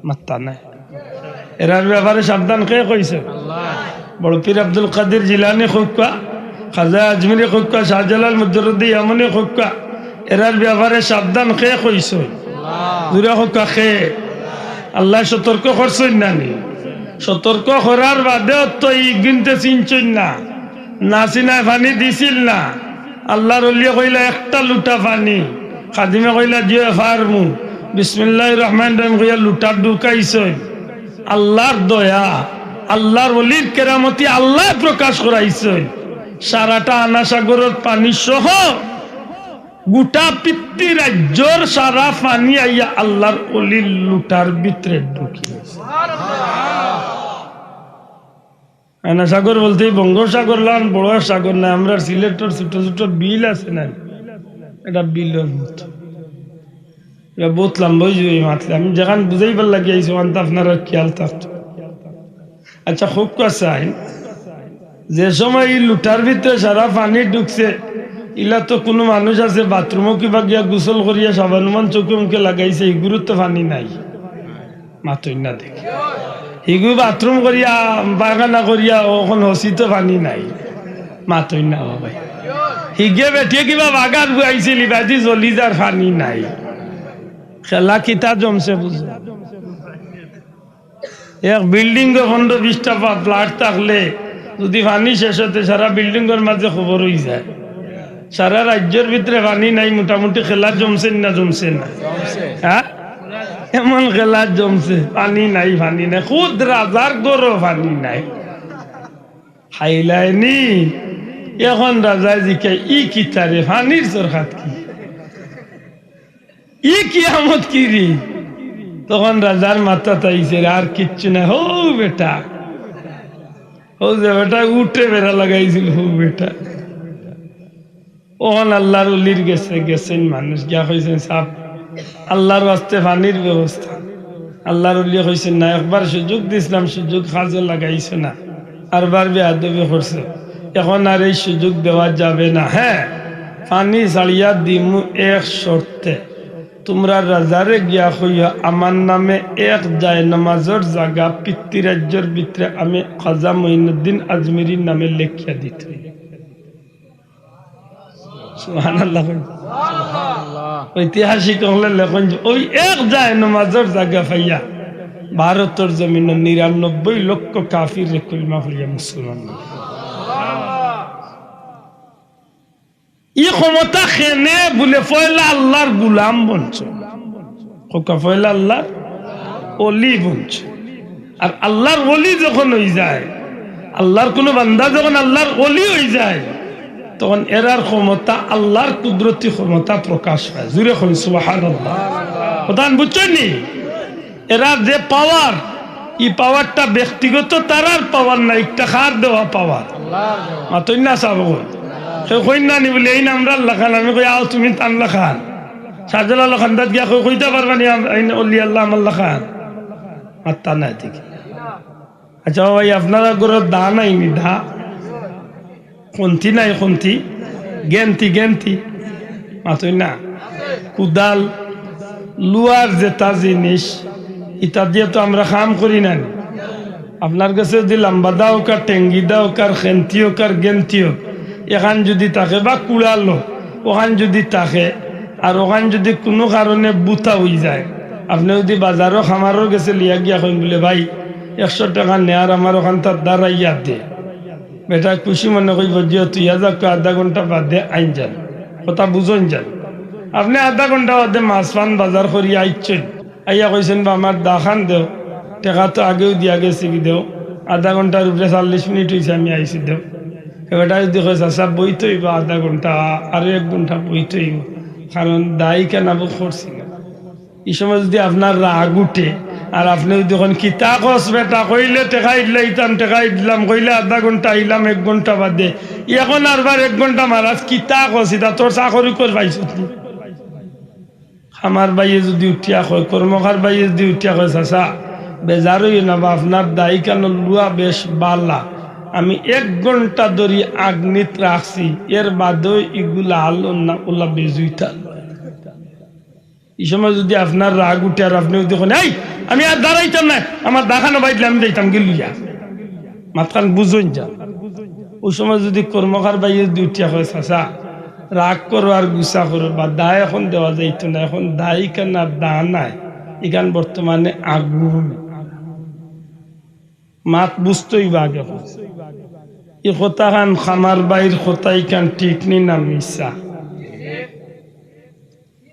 মাত্তা নাই। এরার ব্যাপারে সাবধান কে কইছে? বড় পীর আব্দুল কাদির জিলানী কউক্কা, খাজা আজমিরি কউক্কা, শাহজালাল মুজাররদে ইয়ামনি কউক্কা, এরার ব্যাপারে সাবধান কে কইছে? জুরে কউক্কা কে? আল্লায় সতর্ক করছইন না নি? সতর্ক করার বাদেও তো ইগুইন্তে চিনছইন না, না চিনায় পানি দিছিল না। আল্লাহর ওলিয়ে কইলা, "একটা লুটা পানি।" খাদিমে কইলা, "জি অয়, পারমু।" বিসমিল্লাহির রহমানির রহিম কইয়া লুটা ঢুকাইছইন। আল্লাহর দয়া, আল্লাহর ওলির কেরামতি আল্লায় প্রকাশ করাইছইন। সারাটা আনা সাগরর পানি সহ গোটা পিতৃ রাজ্যর সারা পানি আইয়া আল্লার অলির লুটার ভিতরে ঢুকি গেছে। আনা সাগর বলতে এই বঙ্গোপসাগর লান বড় সাগর না, আমরার সিলেটর ছোট ছোট বিল আছে না, এটা বিলর মতো। এটা বহুত লম্বা অইযিবো এই মাতলে। আমি যেখান বুঝাইবার লাগি আইছি, ওখান তো আপনারার খেয়াল থাকতো। আচ্ছা, খুব কথা আইন, যে সময় এই লুটার ভিতরে সারা পানি ঢুকছে, ইলা তো কুনু মানুষ আছে বাথরুমো কিবা গিয়া গোসল করিয়া সাবান উবান চোখে মুখে লাগাইছে, ইগুরুত তো পানি নাই। মাতইন না দেখি। ইগু বাথরুম করিয়া, পায়খানা করিয়া, অখন হসিত পানি নাই। মাতইন না বাবাই। হিগে বেটিয়ে কিবা বাগার বুয়াইছিল, ইবাদি জ্বলি যার পানি নাই। খেলা কিতা জমছে বুঝো। এক বিল্ডিংও পনেরো বিশটা ফা-, ফ্ল্যাট থাকলে যদি পানি শেষ অয় তে সারা বিল্ডিংর মাঝে খবর অইযায়। সারা রাজ্যর ভিতরে পানি নাই, মোটামুটি খেলা জমছে না জমছে না? হ্যাঁ, এমন খেলা জমছে, পানি নাই, পানি নাই, খুদ রাজার ঘরো পানি নাই। হাইলাইনি। এখন রাজায় জিকায়, "ই কিতারে, পানির সরকাত কি?" ই কিয়ামত কি রে? তখন রাজার মাথাত আইছে রে, আর কিচ্ছু নাই। হউ বেটা, হউ যে বেটা উঠে বেড়া লাগাইছিল, হউ বেটা। অখন আল্লার অলির গেছে গেছইন মানুষ, গিয়া কইছইন, "সাব, আল্লার ওয়াস্তে পানির ব্যবস্থা।" আল্লার অলিয়ে কইছইন, "না, একবার সুযোগ দিছলাম, সুযোগ কাজে লাগাইছো না।" আরবার বেয়াদবি করছে, এখন আর এই সুযোগ দেওয়া যাবে না। হ্যাঁ, পানি ছাড়িয়া দিমু এক শর্তে, তুমরা রাজারে গিয়া কইও, আমার নামে এক জায়নামাজর জাগা পিতৃরাজ্যর ভিতরে আমি খাজা মঈনুদ্দিন আজমিরির নামে লেখিয়া দিতে। সুবহানাল্লাহ। ঐতিহাসিক অকলে লেখইন যে ওই এক জায়নামাজর জাগা পাইয়া ভারতর জমিনো নিরানব্বই লক্ষ কাফিররে কলিমা পড়িয়া মুসলমান। ই ক্ষমতা কেনে বুলে পয়লা আল্লার গুলাম বনছে। কউক্কা, পয়লা আল্লার অলি বনছে। আর আল্লার অলি যখন অইযায়, আল্লার কুনু বান্দা যখন আল্লার অলি অইযায়, তখন এরার ক্ষমতা আল্লার কুদরতি ক্ষমতা প্রকাশ পায়। জুরে কইন সুবহানাল্লাহ। কথা বুঝছইন নি? এরার যে পাওয়ার, ই পাওয়ারটা ব্যক্তিগত তারার পাওয়ার না, একটা কার দেওয়া পাওয়ার। মাতইন না সাব। কেউ কইন না নি বুলে, "এইন আমরার লাখান", আমি কই, "আও তুমি তান লাখান।" শাহজালাল খান্দাত গিয়া কই, "কইতা পারবা নি আম-, এইন অলি আল্লাহ আমার লাখান?" মাত্তা নাই দেখি। আচ্ছা বাবা, এই আপনারার ঘরো দা নাই নি, দা? খন্তি নাই, খন্তি? গেন্তি, গেন্তি। মাতইন না। কুদাল, লুয়ার যেতা জিনিস, ইতা দিয়া তো আমরা কাম করি না নি। আপনার গেছে যদি লাম্বা দা অউক আর টেঙ্গি দা অউক আর খেন্তি অউক আর গেন্তি অউক, এখান যদি থাকে বা কুড়ালো, অখান যদি থাকে, আর অখান যদি কুনু কারণে বুতা অইযায়, আপনে যদি বাজারো খামারর গেছে লইয়া গিয়া কইন বুলে, "ভাই, একশো টেকা নে আর আমার অখানতা দারাইয়া দে।" বেটায় খুশি মনে কইবো, "দিও, তুই আ যাউক্কা, আধা ঘন্টা বাদে আইন যান।" কথা বুঝইন যান। আপনে আধা ঘন্টা বাদে মাছ পান বাজার করি আইছইন, আইয়া কইছইন, "বা আমার দাখান দেও, টেকা তো আগেউ দিয়া গেছি, কি দেও, আধা ঘন্টার উপরে চল্লিশ মিনিট অইছে আমি আইছি, দেও।" হে বেটায় যদি কয়, "চাচা, বইতে অইবো আধা ঘন্টা, আরো এক ঘন্টা বইতে অইবো, কারণ দায়িকা না বুক করছি না।" ই সময় যদি আপনার রাগ উঠে, আর আপনে যদি কইন, "কিতা কস বেটা, কইলে টেকা ইদলাইতাম, টেকা ইদলাম, কইলে আধা ঘন্টা আইলাম এক ঘন্টা বাদে, এখন আরবার এক ঘন্টা মারাস, কিতা কস, ইতা তোর চাকরি কর পাইছত নি?" আমার ভাইয়ে যদি উঠিয়া কয়, কর্মকার ভাইয়ে যদি উঠিয়া কয়, "চাচা, বেজার অইও না বা, আপনার দায়িকানর লুয়া বেশ বালা, আমি এক ঘন্টা ধরি আগ্নিত রাখছি, এর বাদেও ইগুলা আলো না, ওলা বেজুইতা।" ই সময় যদি আপনার রাগ উঠে আর আপনে যদি কইন, "এই, আমি আর দারাইতাম না, আমার দাখানো বাইদলে আমি যাইতাম গি লইয়া।" মাতখান বুঝইন যান। অউ সময় যদি কর্মকার ভাইয়ে যদি উঠিয়া কয়, "চাচা, রাগ করো আর গুসা করো, বা দা এখন দেওয়া যাইতো না, এখন দায়িকানার দা নাই, ইখান বর্তমানে আগুন।" মাত বুঝতে অইবো আগে। ই কথাখান খামার ভাইর কথা, ইখান ঠিক নি না মিছা?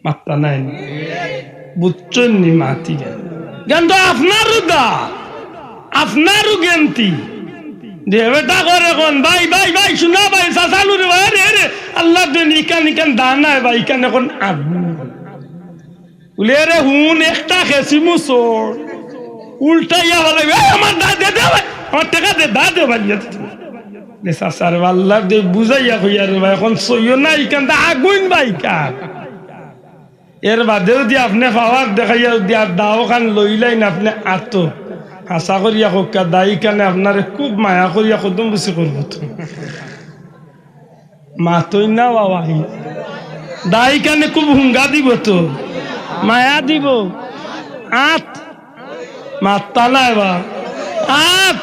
মাত্তা নাই নি? বুঝছইন নি মাতি গেল? জ্ঞান তো আপনারও দা, আপনারও গেন্তি। দে বেটা করে কোন ভাই, ভাই, ভাই, শুনা ভাই, চাচালু রে ভাই, রে, রে, আল্লাহর দিন ইখান, ইখান দা নায় ভাই, ইখান অখন আগুন। বুলে, "এরে হুন, একটা খেসিমু চড়।" উল্টাইয়া বলে, "এই আমার দা দে, দে ভাই, আমার টেকা দে, দা দে ভাই।" দে চাচা রে, আল্লাহর দে বুঝাইয়া কইয়া রে ভাই, অখন সইও না, ইখান দা আগুন ভাই ইখান। এর বাদে যুদি আপনে পাওয়ার দেখাইয়া যুদি আর দাও খান লইলাইন আপনে আতো, হাছা করিয়া কউক্কা, দায়ী খানে আপনারে খুব মায়া করিয়া কদম বুসি করবো তো। মাতইন না বাবা, দায়ী খানে খুব হুঙ্গা দিবো তো, মায়া দিবো। আত মাত্তা নাই বা, আত,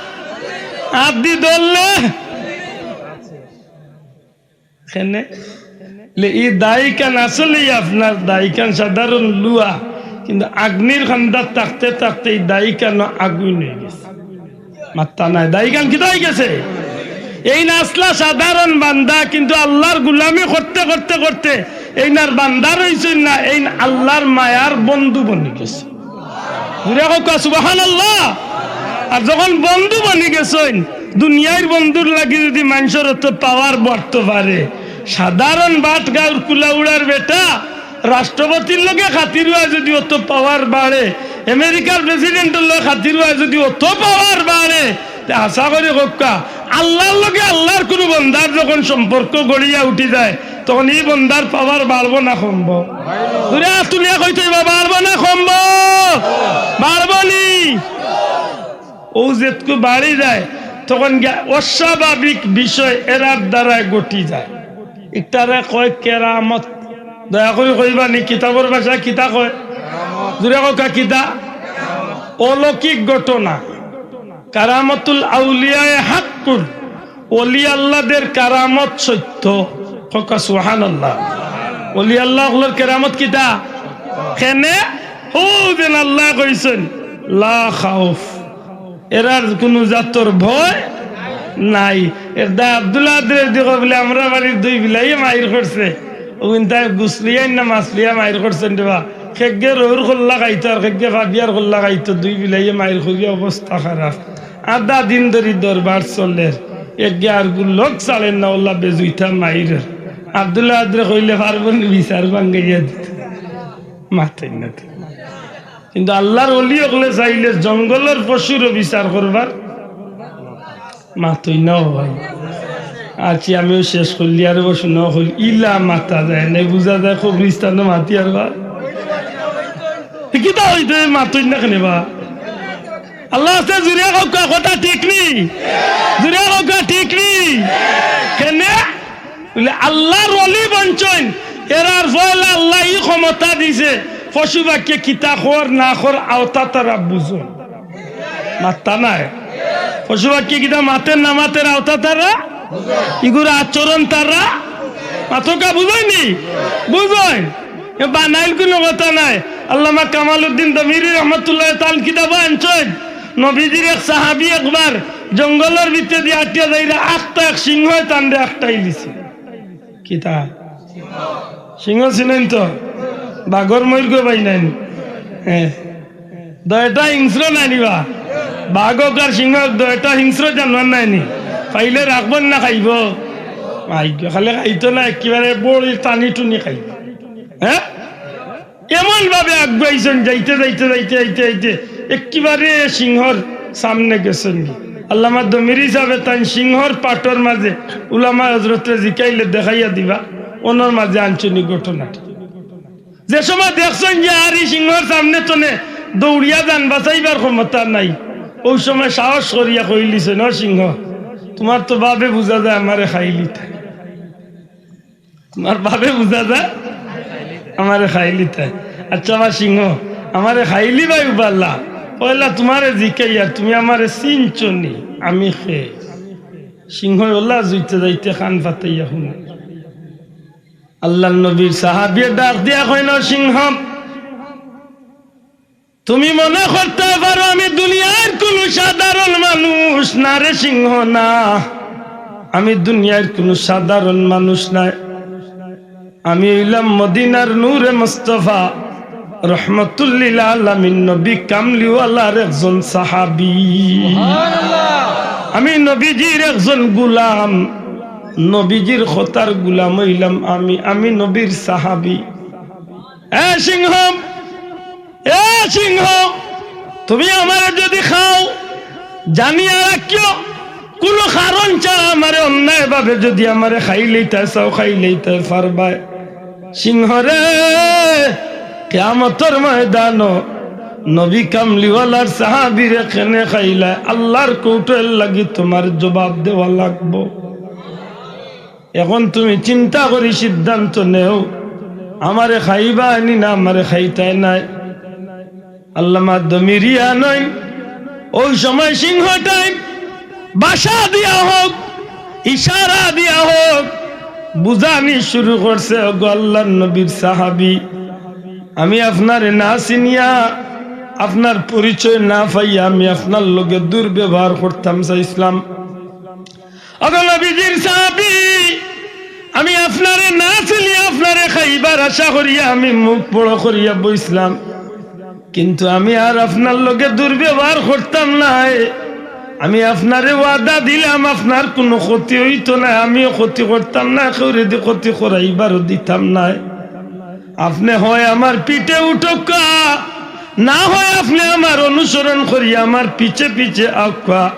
আত দি ধরলে কেনে? লে, ই দায়ী খান আসলেই আপনার দায়ী খান সাধারণ লুয়া, কিন্তু আগ্নির খান্দাত থাকতে থাকতে ই দায়ী খান আগুন অইগেছে। মাত্তা নাই, দায়ী খান কিতা অইগেছে? এইন আছলা সাধারণ বান্দা, কিন্তু আল্লাহর গুলামি করতে করতে করতে এইন আর বান্দা রইছইন না, এইন আল্লাহর মায়ার বন্ধু বনিগেছে। জুরে কউক্কা সুবহানাল্লাহ। আর যখন বন্ধু বনিগেছইন, দুনিয়ার বন্ধুর লাগি যুদি মানষর অত পাওয়ার বাড়তো পারে, সাধারণ বাট গাউর কুলাউড়ার বেটা রাষ্ট্রপতির লগে খাতির অওয়ায় যুদি অত পাওয়ার বাড়ে, আমেরিকার প্রেসিডেন্টর লগে খাতির অওয়ায় যুদি অত পাওয়ার বাড়ে, তে আশা করি কউক্কা, আল্লাহর লগে আল্লাহর কুনু বন্দার যখন সম্পর্ক গড়িয়া উঠি যায়, তখন ই বন্দার পাওয়ার বাড়বো না কমবো? জুরে আত তুলিয়া কইতে অইবো, বাড়বো না কমবো? বাড়বো নি? অউ যেতকু বাড়ি যায়, তখন গিয়া অস্বাভাবিক বিষয় এরার দ্বারায় ঘটি যায়। ইটারে কয় কেরামত। দয়া করি কইবা নি, কিতাবর ভাষায় কিতা কয়? জুরে কউক্কা কিতা? অলৌকিক ঘটনা। কারামাতুল আউলিয়ায়ে হাক্কুন, ওলি আল্লাহদের কারামত সত্য। কউক্কা সুবহানাল্লাহ। ওলি আল্লাহ অকলর কেরামত কিতা? কেনে? হউ যেন আল্লায় কইছইন, "লা খাউফ", এরার কুনু জাতর ভয় নাই। এর দায় আব্দুল কাদেররে দি কয় বুলে, "আমরার বাড়ির দুই বিলাইয়ে মাইর করছে, অগুইন তাই গুছলিয়াইন না মাছলিয়া মাইর করছইন রে বা, খেগ্গে রউর কল্লা খাইতো আর খেগ্গে ফাবিয়ার কল্লা খাইতো, দুই বিলাইয়ে মাইর করিয়া অবস্থা খারাপ।" আধা দিন ধরি দরবার চলের, এগিয়ে আর গুল্লক ছাড়ের না, অলা বেজুইতা মাইর। আব্দুল কাদেররে কইলে পারবো নি বিচার ভাঙ্গাইয়া দিতে? মাতইন না তো। কিন্তু আল্লাহর ওলি অকলে চাইলে জঙ্গলর পশুরও বিচার করবার। মাতইন না ও ভাই। আচ্ছা, আমিও শেষ করলি, আর অবশ্য ন হইল, ইলা মাতা যায় না, বুঝা যায় কবরিস্তানো মাতি আর বা। কিতা অইতো, মাতইন না কেনে বা? আল্লাহ আছে, জুরে কউক্কা, কথা ঠিক নি? জুরে কউক্কা, ঠিক নি? কেনে? বুলে, আল্লাহর ওলি বনছইন, এরার পয়লা আল্লায় ই ক্ষমতা দিছে, পশু পাখিয়ে কিতা কর না কর আওতা তারা বুঝইন। মাত্তা নাই। পশু পাখিয়ে কিতা মাতের না মাতের আওতা তারা, ইগুর আচরণ তারা, মাতউক্কা বুঝইন নি? বুঝইন। এ বানাইল কুনু কথা নাই। আল্লামা কামালউদ্দিন দমিরি রহমতুল্লাহ তাআলা কিতাবো আনছইন, নবীজির এক সাহাবী একবার জঙ্গলর ভিতরেদি আটিয়া যাইরা আখতা এক সিংহে তানরে আখটাইলিছে। কিতা? সিংহ চিনইন তো? বাঘর ময়ূর গো ভাই নাইন। হ্যাঁ। দুইটা হিংস্র নাইনি বা? বাঘ অউক আর সিংহ অউক, দুইটা হিংস্র জানোয়ার নাইনি? পাইলে রাখবো না খাইবো? আই গো, খালি খাইতো না, একেবারে বড়ি টানি টুনি খাইবো। হ্যাঁ? এমন ভাবে আগুয়াইছইন, যাইতে, যাইতে, যাইতে, যাইতে, যাইতে, একেবারে সিংহর সামনে গেছইন। আল্লামা দমিরি সাহেবে তাইন সিংহর পাটর মাঝে উলামা হজরতরে জিকাইলে দেখাইয়া দিবা, অনর মাঝে আনছইন ই ঘটনাটা। যে সময় দেখছইন যে আর ই সিংহর সামনে তনে দৌড়িয়া জান বাঁচাইবার ক্ষমতা নাই, অউ সময় সাহস করিয়া কইলিছইন, "ও সিংহ, তুমার তো ভাবে বুঝা যায় আমারে খাইলিতায়।" তুমার ভাবে বুঝা যায় আমারে খাইলিতায়। আচ্ছা বা সিংহ, আমারে খাইলিবায় উবাল্লা, পয়লা তুমারে জিকাইয়ার, তুমি আমারে চিনছো নি? আমি কে? সিংহ অলা জুইতে যাইতে কান পাতাইয়া হুনে। আল্লার নবীর সাহাবিয়ে ডাক দিয়া কইন, "সিংহ, তুমি মনে করতে পারো আমি দুনিয়ার কুনু সাধারণ মানুষ না রে সিংহ, না, আমি দুনিয়ার কুনু সাধারণ মানুষ নায়। আমি অইলাম মদিনার নূরে মুস্তফা।" রহমতুল্লিল আলামিন নবী কামলিওয়ালার একজন সাহাবী। আমি নবীজির একজন গুলাম, নবীজির কথার গুলাম অইলাম আমি, আমি নবীর সাহাবী। এ সিংহ, এ সিংহ, তুমি আমারে যদি খাও, জানিয়া রাখিও, কুনু কারণ ছাড়া আমারে অন্যায়ভাবে যদি আমারে খাইলাইতায় চাও, খাইলাইতায় পারবায়। সিংহরে, কিয়ামতর ময়দানো নবী কামলিওয়ালার সাহাবীরে কেনে খাইলায়, আল্লাহর কোর্টর লাগি তুমার জবাব দেওয়া লাগবো। এখন তুমি চিন্তা করি সিদ্ধান্ত নেও, আমারে খাইবায় নি না আমারে খাইতায় নায়। আল্লামা দমিরিয়া নইন, ওই সময় সিংহ টাইম ভাষা দিয়া হোক, ইশারা দিয়া হোক, বুঝানি শুরু করছে, "ওগো আল্লাহর নবীর সাহাবী, আমি আপনারে না চিনিয়া, আপনার পরিচয় না পাইয়া আমি আপনার লগে দুর্ব্যবহার করতাম চাইছিলাম।" ওগো নবীজির সাহাবী, আমি আপনারে না চিনি, আপনারে খাইবার আশা করিয়া আমি মুখ বড় করিয়া বইছিলাম, কিন্তু আমি আর আপনার লগে দুর্ব্যবহার করতাম নায়। আমি আপনারে ওয়াদা দিলাম, আপনার কুনু ক্ষতি অইতো নায়, আমিও ক্ষতি করতাম নায়, কেউরেদি ক্ষতি করাইবারও দিতাম নায়। আপনে হয় আমার পিঠে উঠউক্কা, না হয় আপনে আমার অনুসরণ করি আমার পিছে পিছে আউক্কা।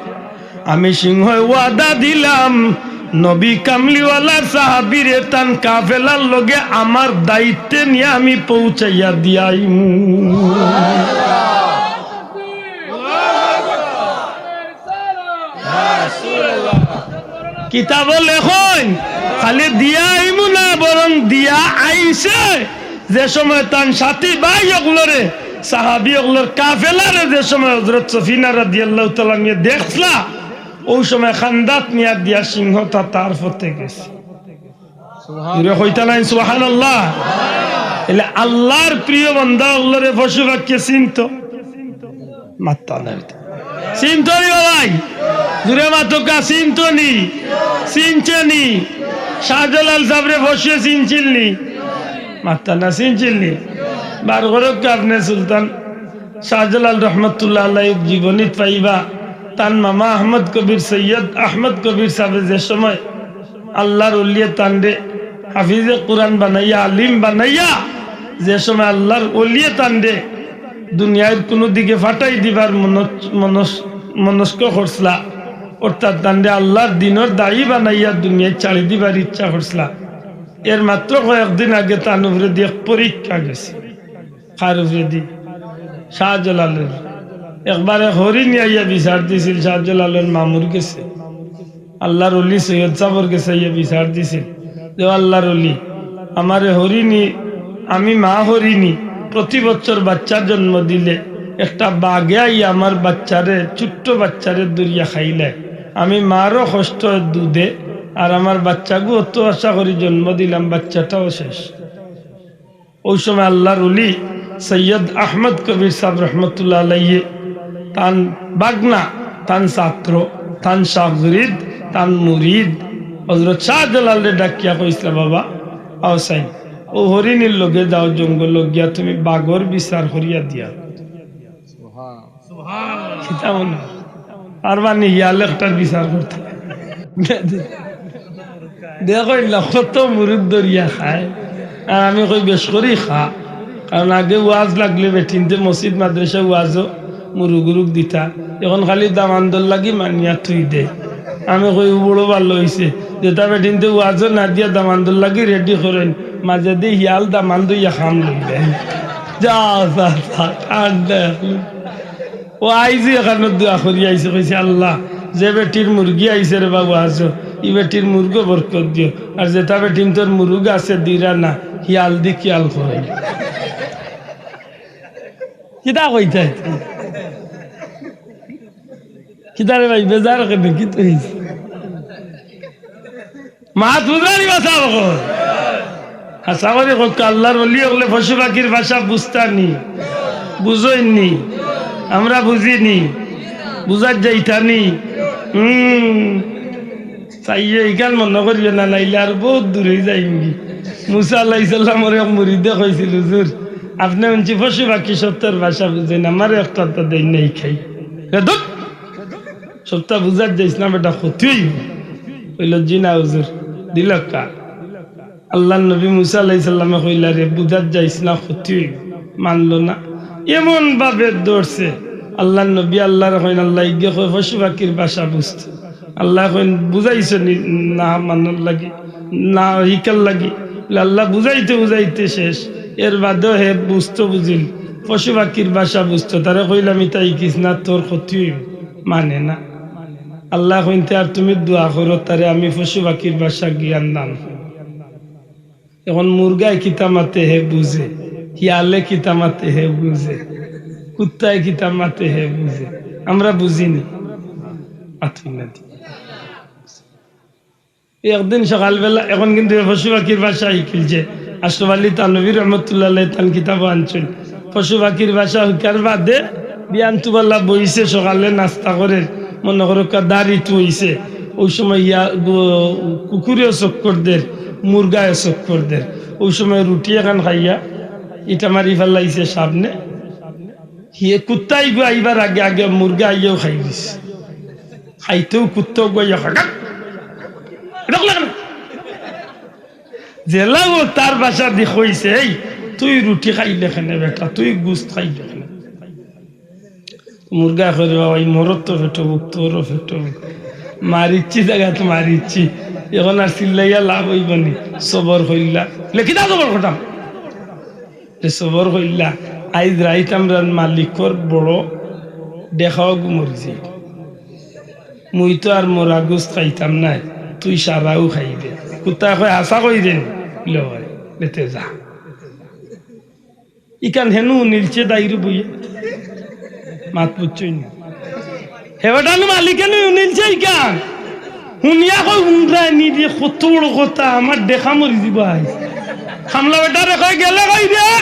আমি সিংহয় ওয়াদা দিলাম, নবী কামলিওয়ালার সাহাবীরে তান কাফেলার লগে আমার দায়িত্বে নিয়া আমি পৌঁছাইয়া দিয়াইমু। কিতাবো লেখইন, খালি দিয়া আইমু না, বরং দিয়া আইছে। যে সময় তান সাথী ভাই অকলরে, সাহাবী অকলর কাফেলারে যে সময় হযরত সফিনা রাদিয়াল্লাহু তাআলা আনহা দেখছলা, ওই সময় খান্দাত নিয়া দিয়া সিংহটা তার পথে গেছে। জুরে কইতা নাইন সুবহানাল্লাহ। এলে আল্লাহর প্রিয় বান্দা অকলরে পশু পাখিয়ে চিনতো? মাত্তা নাই। চিনতো নি বাবাই? জুরে মাতউক্কা, চিনতো নি? চিনছে নি? শাহজালাল সাবরে পশুয়ে চিনছিল নি? মাত্তা না, চিনছিল নি? বার করউক্কা আপনে সুলতান শাহজালাল রহমতুল্লাহ আলাইহির জীবনীত পাইবা, তান মামা আহমদ কবির, সৈয়দ আহমদ কবির সাবে যে সময় আল্লাহর ওলিয়ে তানরে হাফিজে কুরআন বানাইয়া, আলিম বানাইয়া, যে সময় আল্লাহর ওলিয়ে তানরে দুনিয়ার কুনু দিকে ফাটাই দিবার মনস-, মনস-, মনস্ক করছলা, অর্থাৎ তানরে আল্লাহর দিনর দায়ী বানাইয়া দুনিয়ায় ছাড়ি দিবার ইচ্ছা করছলা, এর মাত্র কয়েকদিন আগে তান উপরেদি এক পরীক্ষা গেছে। কার উপরেদি? শাহজালালর। একবার এক হরিণী আইয়া বিচার দিছিল শাহজালালর মামুর গেছে। আল্লাহর ওলি সৈয়দ সাবর গেছে আইয়া বিচার দিছিল যে, "ও আল্লাহর ওলি, আমারে হরিণী, আমি মা হরিণী, প্রতি বছর বাচ্চা জন্ম দিলে একটা বাঘে আইয়া আমার বাচ্চারে, ছোট্ট বাচ্চারে ধরিয়া খাইলায়। আমি মারও কষ্ট হয় দুধে, আর আমার বাচ্চাগু অত আশা করি জন্ম দিলাম, বাচ্চাটাও শেষ।" ওই সময় আল্লাহর ওলি সৈয়দ আহমদ কবির সাব রহমতুল্লাহ আলাইহি তান বাগনা, তান ছাত্র, তান শাগরিদ, তান মুরিদ হযরত শাহজালালরে ডাকিয়া কইছলা, "বাবা, আও চাইন, অউ হরিণীর লগে যাও, জঙ্গলো গিয়া তুমি বাঘর বিচার করিয়া দিয়া।" কিতা মনে? আর মানে হিয়াল একটার বিচার করতা। দেখইন না, কত মুরুগ ধরিয়া খায়। আর আমি কই, "বেশ করি খা।" কারণ আগে ওয়াজ লাগলে বেটিন্তে মসজিদ মাদ্রাসা ওয়াজও মুরুগ উরুগ দিতা। এখন খালি দামান্দর লাগি মানিয়া থুই দেয়। আমি কই, "ও বড় ভালা অইছে।" যেটা বেটিন্তে ওয়াজও না দিয়া দামান্দর লাগি রেডি করইন, মাঝেদি হিয়াল দামান্দ অইয়া খাম লইলে। যা, যা, যা, ঠান্ডা। ও আইজই এখানো দোয়া করি আইছে, কইছে, "আল্লাহ, যে বেটির মুরগি আইছে রে বাবু, আছো, ই বেটির মুরগো বরকত দিও, আর যেটা বেটিন্তর মুরুগ আছে দিরা না, হিয়াল দি খিয়াল করো।" কিতা কইতায়? কিতা রে ভাই, বেজার কেনে? কিতা অইছে? মাত বুঝরা নি বা? হাছা করি কউক্কা, আল্লাহর ওলি অকলে পশু পাখির ভাষা বুঝতা নি? বুঝইন নি? আমরা বুঝি নি? বুঝার যাইতা নি? হুম। চাইয়ে ইখান মনো করিও না, নাইলে আর বউত দূর অই যাইমগি। মুসা আলাইহিস সালামর এক মুরিদে কইছিল, "হুজুর, আপনে হুনছি পশু পাখি সবতার ভাষা বুঝইন, আমারে একটা তো দেইন নাই খাই। রে ধুর, সবতা বুঝাত যাইস না বেটা, ক্ষতি অইবো। কইলো, "জি না হুজুর, দিল কা।" আল্লাহর নবী মুসা আলাইহিস সালামে কইলা, "রে, বুঝাত যাইস না, ক্ষতি অইবো।" মানলো না। এমন ভাবে ধরছে, আল্লাহর নবী আল্লাহরে কইন, "আল্লাহ, ইগে কয় পশু পাখির ভাষা বুঝতো।" আল্লাহ কইন, "বুঝাইছো নি না মানার লাগি, না হিকার লাগি?" বলে, "আল্লাহ, বুঝাইতে বুঝাইতে শেষ।" এর বাদেও হে বুঝতো বুঝিল, পশু পাখির ভাষা বুঝতো। তারে কইলাম, "ইতা হিকিস না, তোর ক্ষতি অইবো।" মানে না। আল্লাহ কইন, "তে আর তুমি দোয়া করো তারে, আমি পশু পাখির ভাষা জ্ঞান দান করমু।" এখন মুরগায় কিতা মাতে হে বুঝে, হিয়ালে কিতা মাতে হে বুঝে, কুত্তায় কিতা মাতে হে বুঝে, আমরা বুঝিনি। আতই না দি। একদিন সকালবেলা, এখন কিন্তু এ পশু পাখির ভাষা হিকিলছে। আশরাফ আলী থানভী রহমতুল্লাহ আলাইহি তান কিতাবো আনছইন। পশু পাখির ভাষা হিকার বাদে বিয়ান তুবালা বইছে, সকালে নাস্তা করের, মনো করো কা দাড়ি তুইছে, অউ সময় ইয়া গু-, কুকুরেও চক্কর দের, মুরগায়ও চক্কর দের। অউ সময় রুটি এখান খাইয়া ইটা মারি ফালাইছে সামনে। হিয়ে কুত্তা ইগু আইবার আগে আগে মুরগা আইয়াও খাই দিছে। খাইতেউ কুত্তা গইয়া খাটাক। যেলা ও তার ভাষা দি কইছে, "এই, তুই রুটি খাইলে কেনে বেটা, তুই গুস্ত খাইলে কেনে?" মুরগা কয়, "বাবা, ই মরর তো পেটো ভুক, তোরও পেটো ভুক। মারিচ্ছি জাগাত মারিচ্ছি, এখন আর চিল্লাইয়া লাভ অইবো নি, সবর কইল্লা।" লে, "কিতা সবর করতাম?" লে, "সবর কইল্লা, আইজ রাইত আমরার মালিকর বড় ডেখাও গু মরি যাইবো।" মুই তো আর মরা গুস্ত খাইতাম নায়, তুই সারাউ খাইবে। কুত্তায় কয়, "হাছা কইরে নি?" বলে, "অয়।" লে, "তে যা।" ইখান হেনু হুনিলছে দাইরু বইয়া। মাত বুঝছইন না। হে বেটা নু মালিকে নু হুনিলছে ইখান। হুনিয়া কয়, "হুনরায় নি রে, কত বড় কথা, আমার ডেখা মরি যিবো আইজ।" কামলা বেটারে কয়, "গেলে কই রে?"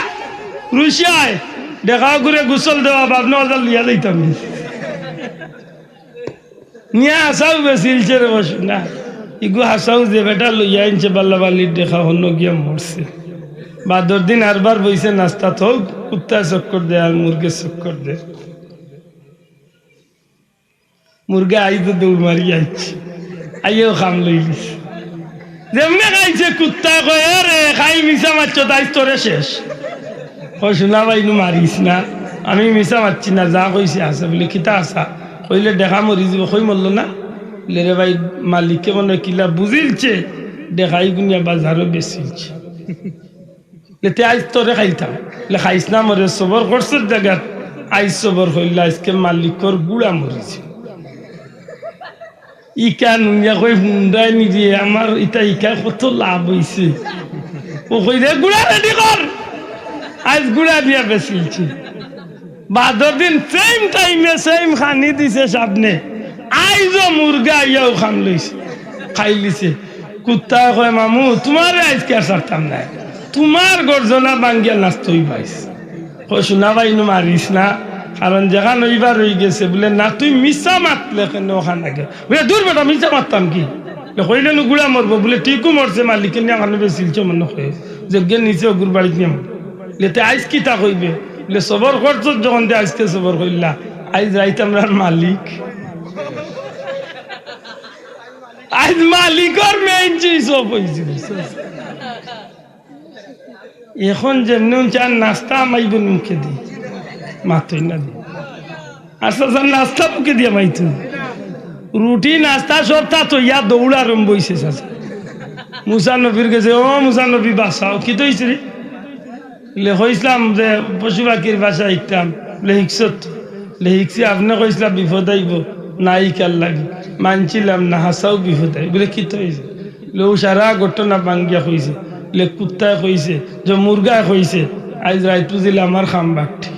"রুশিয়ায়, ডেখা গুরে গোসল দেওয়া, বাপ নওয়াজা লইয়া যাইতাম নি।" নিয়া হাছাউ বেচিলছে রে বসু না। ইগু হাছাউ যে বেটা লইয়া আইনছে বাল্লা বালির ডেখা হনো গিয়া মরছে। বাদর দিন আরবার বইছে নাস্তাত, হউ কুত্তায় চক্কর দে আর মুরগে চক্কর দে। মুরগে আইজ দৌড় মারি আইছে। আইয়াও কাম লইলিছে। যেমনে খাইছে কুত্তায় কয়, "এ রে, খাই মিছা মাতছস, আইজ তোরে শেষ।" কয়, "শুনা ভাই, নু মারিস না, আমি মিছা মাতছি না, যা কইছি হাছা।" বলে, "কিতা হাছা?" কইলে, "ডেখা মরি যিবো।" কই, "মরলো না?" বলে, "রে ভাই, মালিকে মনে অয় কিলা বুঝিলছে, ডেখা ইগু নিয়া বাজারো বেচিলছে।" বলে, "তে আইজ তোরে খাইতাম।" বলে, "খাইস না মরে, সবর করছস জাগাত, আইজ সবর কইল্লা, আইজকে মালিকর গুড়া মরি যিবো।" ইখান হুনিয়া কয়, "হুনরায় নি রে, আমার ইতা ইখান কত লাভ অইছে।" অউ কয়, "রে গুড়া রেডি কর, আইজ গুড়া দিয়া বেচিলছি।" বাদর দিন same time এ same খানি দিছে সামনে, আইজও মুরগা আইয়াও খাম লইছে, খাইলিছে। কুত্তায় কয়, "মামু, তুমারে আইজকে আর ছাড়তাম নায়, তুমার গর্দনা ভাঙ্গিয়া নাস্তা অইবো আইজ।" কয়, "শুনা ভাই, নু মারিস না, কারণ যেখান অইবার অইগেছে।" বলে, "না, তুই মিছা মাতলে কেনে অখান আগে?" বলে, "দূর বেটা, মিছা মাততাম কি?" বলে, "কইলে নু গুড়া মরবো।" বলে, "ঠিকউ মরছে, মালিকে নিয়া কানো বেচিলছে মনে অয়, যেগিয়ে নিছে অগুর বাড়িত নিয়া মরবো।" বলে, "তে আইজ কিতা কইবে?" বলে, "সবর করছস যখন, তে আইজকে সবর কইল্লা, আইজ রাইত আমরার মালিক, আইজ মালিকর main switch off অইছে।" এখন যেমনে হুনছে আর নাস্তা হামাইবো মুখেদি, মাতইন না দি। আচ্ছা, আচ্ছা, নাস্তা মুখেদি হামাইতো। রুটি নাস্তা সবতা থইয়া দৌড় আরম্ভ অইছে চাচা। মুসা নবীর গেছে, "ও মুসা নবী, বাঁচাও।" "কিতা অইছে রে?" বলে, "কইছলাম যে পশু পাখির ভাষা হিকতাম।" বলে, "হিকছত?" বলে, "হিকছি, আপনে কইছলা বিপদ আইবো, না হিকার লাগি। মানছিলাম না, হাছাউ বিপদ আইবো।" বলে, "কিতা অইছে?" বলে, "অউ সারা ঘটনা ভাঙ্গিয়া কইছে।" বলে, "কুত্তায় কইছে, যে মুরগায় কইছে, আইজ রাইত বুঝিলে আমার কাম বাট্টি।"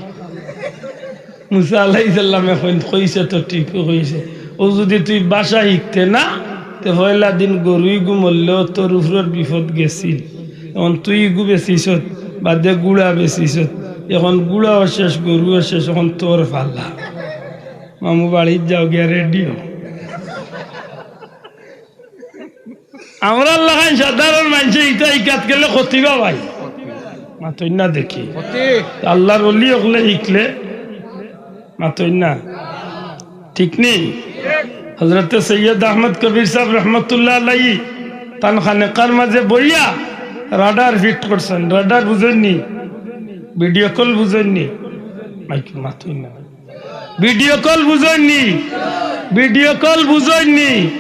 মুসা আলাইহিস সালামে কইন, "কইছে তো ঠিকউ কইছে। অউ যুদি তুই ভাষা হিকতে না, তে পয়লা দিন গরু ইগু মরলেও তোর উপরর বিপদ গেছিল। এখন তুই ইগু বেচিছত, বাদে গুড়া বেচিছত। এখন গুড়াও শেষ, গরুও শেষ, এখন তোর পালা। মামু বাড়িত যাও গিয়া ready অও।" আমরার লাখান সাধারণ মানষে ইতা হিকাত গেলে ক্ষতি বা ভাই। মাতইন না দেখি। আল্লাহর ওলি অকলে হিকলে মাতইন না। ঠিক নি? হযরতে সৈয়দ আহমদ কবির সাহেব রহমতুল্লাহ আলাইহি তান খানেকার মাঝে বইয়া রাডার ফিট করছইন। রাডার বুঝইন নি? ভিডিও কল বুঝইন নি? মাইক মাতইন না। ভিডিও কল বুঝইন নি? ভিডিও কল বুঝইন নি?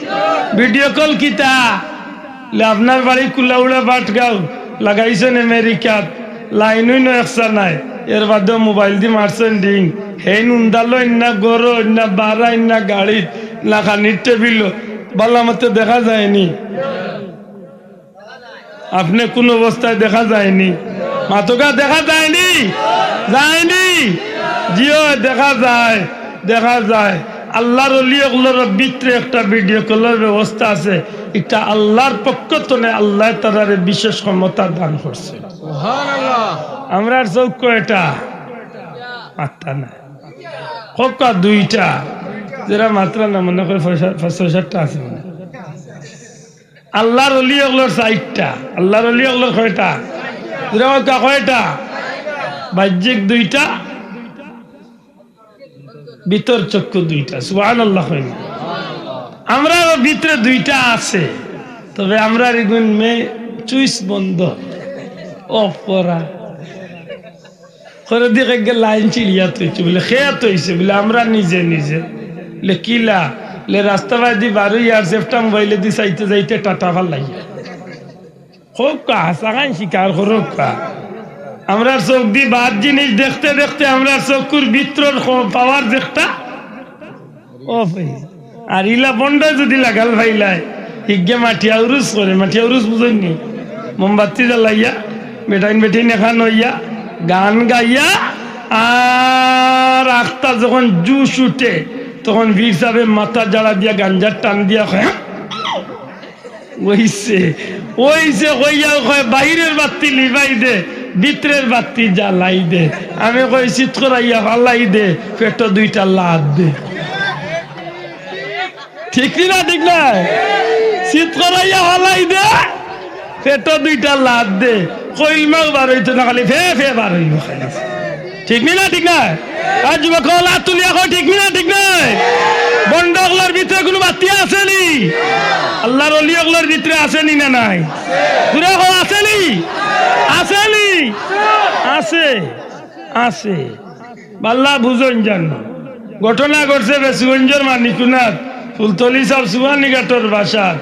ভিডিও কল কিতা? লে আপনার বাড়ি কুলাউড়া বাটগাঁও, লাগাইছইন আমেরিকাত, লাইনও নয় একসা নাই, এর বাদেও মোবাইল দি মারছইন রিং। হেইন উন্দালো ইন্না গরো, ইন্না বারা, ইন্না গাড়িত, না খানির টেবিলো, বালা মতে দেখা যায়নি। আপনে কোন অবস্থায় দেখা যায়নি? মাতোগা দেখা যায়নি? যায়নি? জিও, দেখা যায়, দেখা যায়। আল্লাহর ওলি অকলর ভিতরে একটা ভিডিও কলর ব্যবস্থা আছে। এটা আল্লাহর পক্ষ তনে আল্লাহ তারারে বিশেষ ক্ষমতা দান করছে। সুবহানাল্লাহ। আমরার চউখ কয়টা? আটটা না। কউক্কা দুইটা। যেরা মাতরা না মনে করে পাঁচ, পাঁচ, ছয়, সাতটা আছে মনে হয়। আল্লাহর ওলি অকলর চাইরটা। আল্লাহর ওলি অকলর কয়টা? দুরা কউক্কা কয়টা? বাহ্যিক দুইটা, ভিতর চক্ষু দুইটা। সুবহানাল্লাহ কইন। আমরার ভিতরে দুইটা আছে, তবে আমরার ইগুন মে চুইস বন্ধ, অফ করা। করে দি কয়েক লাইন চিড়িয়া তৈছে, বলে, "খে তৈছে?" বলে, "আমরা নিজে নিজে।" বলে, "কিলা?" বলে, "রাস্তা বাদি বারোই আর সেফটা মোবাইলে দি চাইতে চাইতে টাটা ফালাইয়া।" কউক্কা, হাছাখান স্বীকার করউক্কা। আমরার চউখ দি বাদ জিনিস দেখতে দেখতে আমরার চক্ষুর ভিতরর খ-, পাওয়ার দেখতা অফ অইছে। আর ইলা বন্ডে যুদি লাগাল ফাইলায়, হিগে মাটিয়া উরুস করে, মাটিয়া উরুস বুঝইন নি? মোমবাতি জ্বালাইয়া, বেটাইন বেটিন এখান অইয়া, গান গাইয়া, আর আখতা যখন জুশ উঠে, তখন পীর সাবে মাথা ঝাড়া দিয়া গাঞ্জার টান দিয়া কয়, "অইছে, অইছে," কইয়া কয়, "বাইরের বাত্তি লিভাই দে, ভিতরের বাত্তি জ্বালাই দে।" আমি কই, "চিৎ করাইয়া ফালাই দে, পেটো দুইটা লাত দে।" ঠিক নি না? ঠিক নায়? চিৎ করাইয়া ফালাই দে, পেটো দুইটা লাত দে। কইল মাও বার অইতো না, খালি ফে ফে বার অইবো খালি। ঠিক নি না? ঠিক নায়? আর যুবক অকল আত তুলিয়া কও, ঠিক নি না? ঠিক নায়? বন্ড অকলর ভিতরে কুনু বাত্তি আছে নি? আল্লাহর ওলি অকলর ভিতরে আছে নি না নাই? জুরে কও, আছে নি? আছে নি? আছে, আছে। বালা বুঝইন জানো। ঘটনা ঘটছে বেসুগঞ্জর মানিকুনাত, ফুলতলি সাব সুবহানীঘাটর বাসার।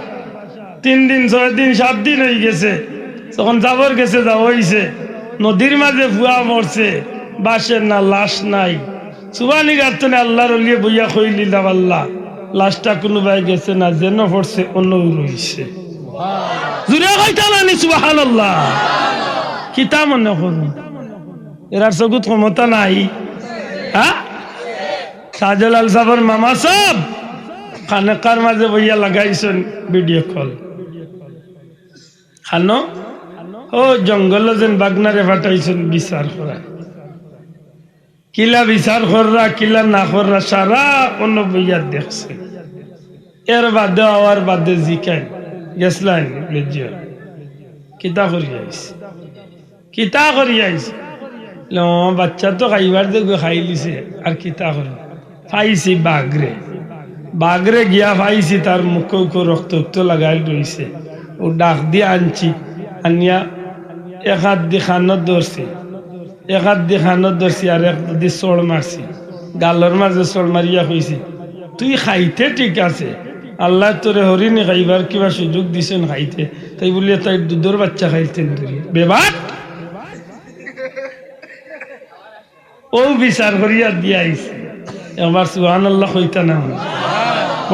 তিন দিন, ছয় দিন, সাত দিন অইগেছে। তখন জাবর গেছে, যাওয়া অইছে। নদীর মাঝে ফুয়া মরছে, বাসের না, লাশ নাই। সুবহানীঘাট তনে আল্লাহর ওলিয়ে বইয়া কইলিলা, "আল্লাহ, লাশটা কুনুবায় গেছে না, যেন পড়ছে, অনউ রইছে।" জুরে কইতা না নি সুবহানাল্লাহ? কিতা মনে করো? এরার চকুত ক্ষমতা নাই? হ্যাঁ? শাহজালাল সাবর মামা সাব খানেকার মাঝে বইয়া লাগাইছইন ভিডিও কল। খানো? ও জঙ্গলো যেন বাগনারে পাঠাইছইন বিচার করা। কিলা বিচার কররা, কিলা না কররা, সারা অনো বইয়া দেখছে। এর বাদে আওয়ার বাদে জিকাইন, "গেছলাইন নি?" "জি অয়।" "কিতা করি আইছে?" "কিতা করি আইছে?" "লো, বাচ্চা তো খাইবার দেখবে খাইলিছে, আর কিতা করি?" "পাইছি বাঘরে, বাঘরে গিয়া পাইছি, তার মুখো উখো রক্ত উক্ত লাগাইল রইছে, অউ ডাক দিয়া আনছি, আনিয়া এক আত দি কানো ধরছি, এক আত দি কানো ধরছি, আর এক দি চড় মারছি, গালর মাঝে চড় মারিয়া কইছি, 'তুই খাইতে ঠিক আছে, আল্লায় তোরে হরিণী খাইবার কিবা সুযোগ দিছইন খাইতে, তাই বুলিয়া তাইর দুধর বাচ্চা খাইতে ধরি বেবাক।'" অউ বিচার করিয়া দিয়া আইছে। একবার সুবহানাল্লাহ কইতা না মনে।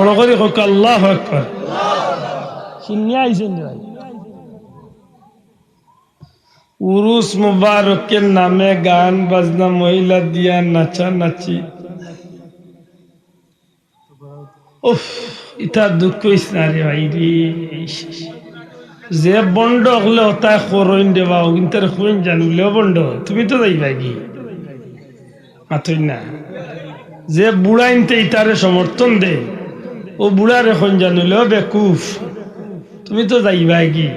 বড় করি কউক্কা, আল্লাহু আকবার। চিনিয়া আইছইন রে ভাই। উরুস মুবারকের নামে গান বাজনা, মহিলা দিয়া নাচানাচি। উফ, ইতা দুঃখ অইছে না রে ভাই রে। যে বন্ড অকলে অতায় করইন রে বা, অগুইনতারে কইন জানো, "ও বন্ড, তুমি তো যাইবায়গি।" মাতইন না। যে বুড়াইন্তে ইতারে সমর্থন দে, অউ বুড়ারে কইন জানো, "ও বেকুফ, তুমি তো যাইবায়গি।"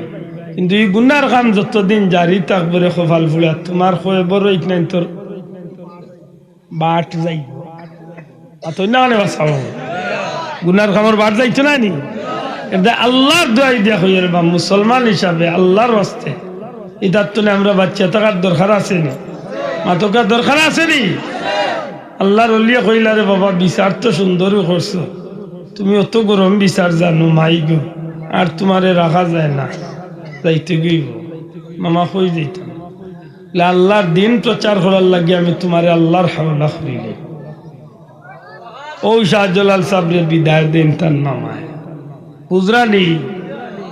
কিন্তু ই গুনার কাম যতদিন জারি থাকবো রে কপাল ফুড়া, তুমার কবরো ইকনাইন তোর বাট যাইবো। আর তো না মানে বাঁচাবো। গুনার কামর বাট যাইতো না নি? এটা আল্লার দোয়াই দিয়া কইয়ার বা মুসলমান হিসাবে আল্লার ওয়াস্তে। ইতার তনে আমরা বাঁচিয়া থাকার দরকার আছে নি? মাতকা দরকার আছে নি? আল্লার অলিয়ে কইলা, "রে বাবা, বিচার তো সুন্দরউ করছো, তুমি অত গরম বিচার জানো মাই গো, আর তুমারে রাখা যায় না, যাইতে গইবো।" মামা কই যাইতাম? বলে, "আল্লার দিন প্রচার করার লাগি আমি তুমারে আল্লার হাওলা করিলে।" অউ শাহজালাল সাবরে বিদায় দেইন তান মামায়। বুঝরা নি?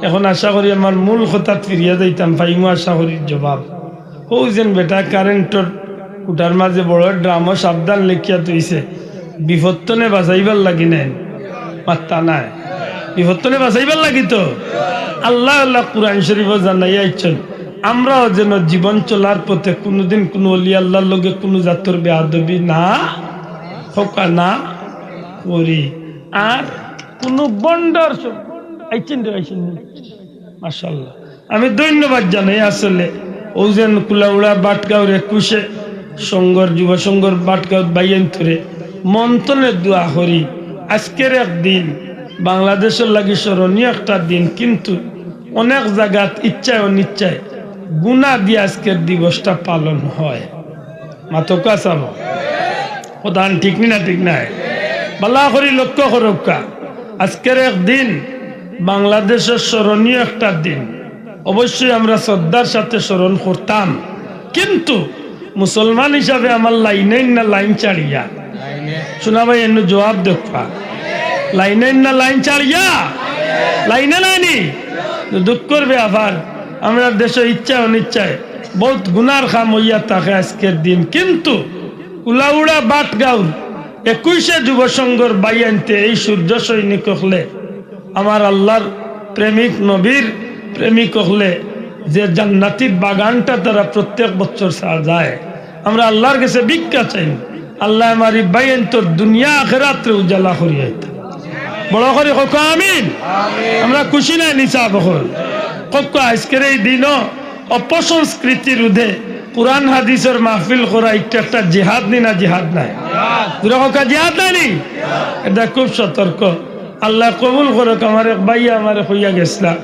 এখন আশা করি আমার মূল কথাত ফিরিয়া যাইতাম, পাইমু আশা করি জবাব। অউ যেন বেটা কারেন্টর কুটার মাঝে বড় ড্রামো সাবধান লেখিয়া থইছে, বিপদ তনে বাঁচাইবার লাগি নায়, মাত্তা নায়, বিপদ তনে বাঁচাইবার লাগি তো। আল্লাহ আল্লাহ কুরআন শরীফো জানাইয়া আইছইন, আমরাও যেন জীবন চলার পথে কুনুদিন কুনু অলি আল্লার লগে কুনু জাতর বেয়াদবি না, কউক্কা না করি। আর কুনু ভন্ডর স-, আইছইন রে, আইছইন নি? মাশাআল্লাহ। আমি ধন্যবাদ জানাই আসলে অউ যেন কুলাউড়া বাটগাঁওর একুশে সংঘর, যুব সংঘর বাটগাঁওর ভাইয়াইন্তরে মন তনে দোয়া করি। আজকের এক দিন বাংলাদেশর লাগি স্মরণীয় একটা দিন, কিন্তু অনেক জাগাত ইচ্ছায় অনিচ্ছায় গুনা দিয়া আজকের দিবসটা পালন হয়। মাতকা চাবো। কথা ঠিক নি না ঠিক নায়? ভালা করি লক্ষ্য করউক্কা। আজকের এক দিন বাংলাদেশর স্মরণীয় একটা দিন। অবশ্যই আমরা শ্রদ্ধার সাথে স্মরণ করতাম, কিন্তু মুসলমান হিসাবে আমার লাইনাইন না লাইন ছাড়িয়া? শুনা ভাই, এনু জবাব দেউক্কা। লাইনাইন না লাইন ছাড়িয়া? লাইনে নায় নি? দুঃখর ব্যাপার, আমরার দেশো ইচ্ছায় অনিচ্ছায় বউত গুনার কাম অইয়া থাকে আজকের দিন, কিন্তু কুলাউড়া বাটগাঁওর একুশে যুব সংঘর ভাইয়াইন্তে এই সূর্য সৈনিক অকলে, আমার আল্লার প্রেমিক, নবীর প্রেমিক অকলে যে জান্নাতি বাগানটা তারা প্রত্যেক বছর সাজায়, আমরা আল্লার গেছে ভিক্ষা চাই, আল্লায় আমার ই ভাইয়াইন্তর দুনিয়া আখেরাতরে উজালা করিয়া দিতা। বড় করি কউক্কা আমিন। আমরা খুশি নায় নি সাব অকল? কউক্কা আজকের এই দিনো অপসংস্কৃতি রোধে কুরআন হাদিসর মাহফিল করা ইটা একটা জিহাদ নি না জিহাদ নায়? জোরে কউক্কা, জিহাদ নায় নি? এটা খুব সতর্ক। আল্লায় কবুল করউক। আমার এক ভাইয়ে আমারে কইয়া গেছলা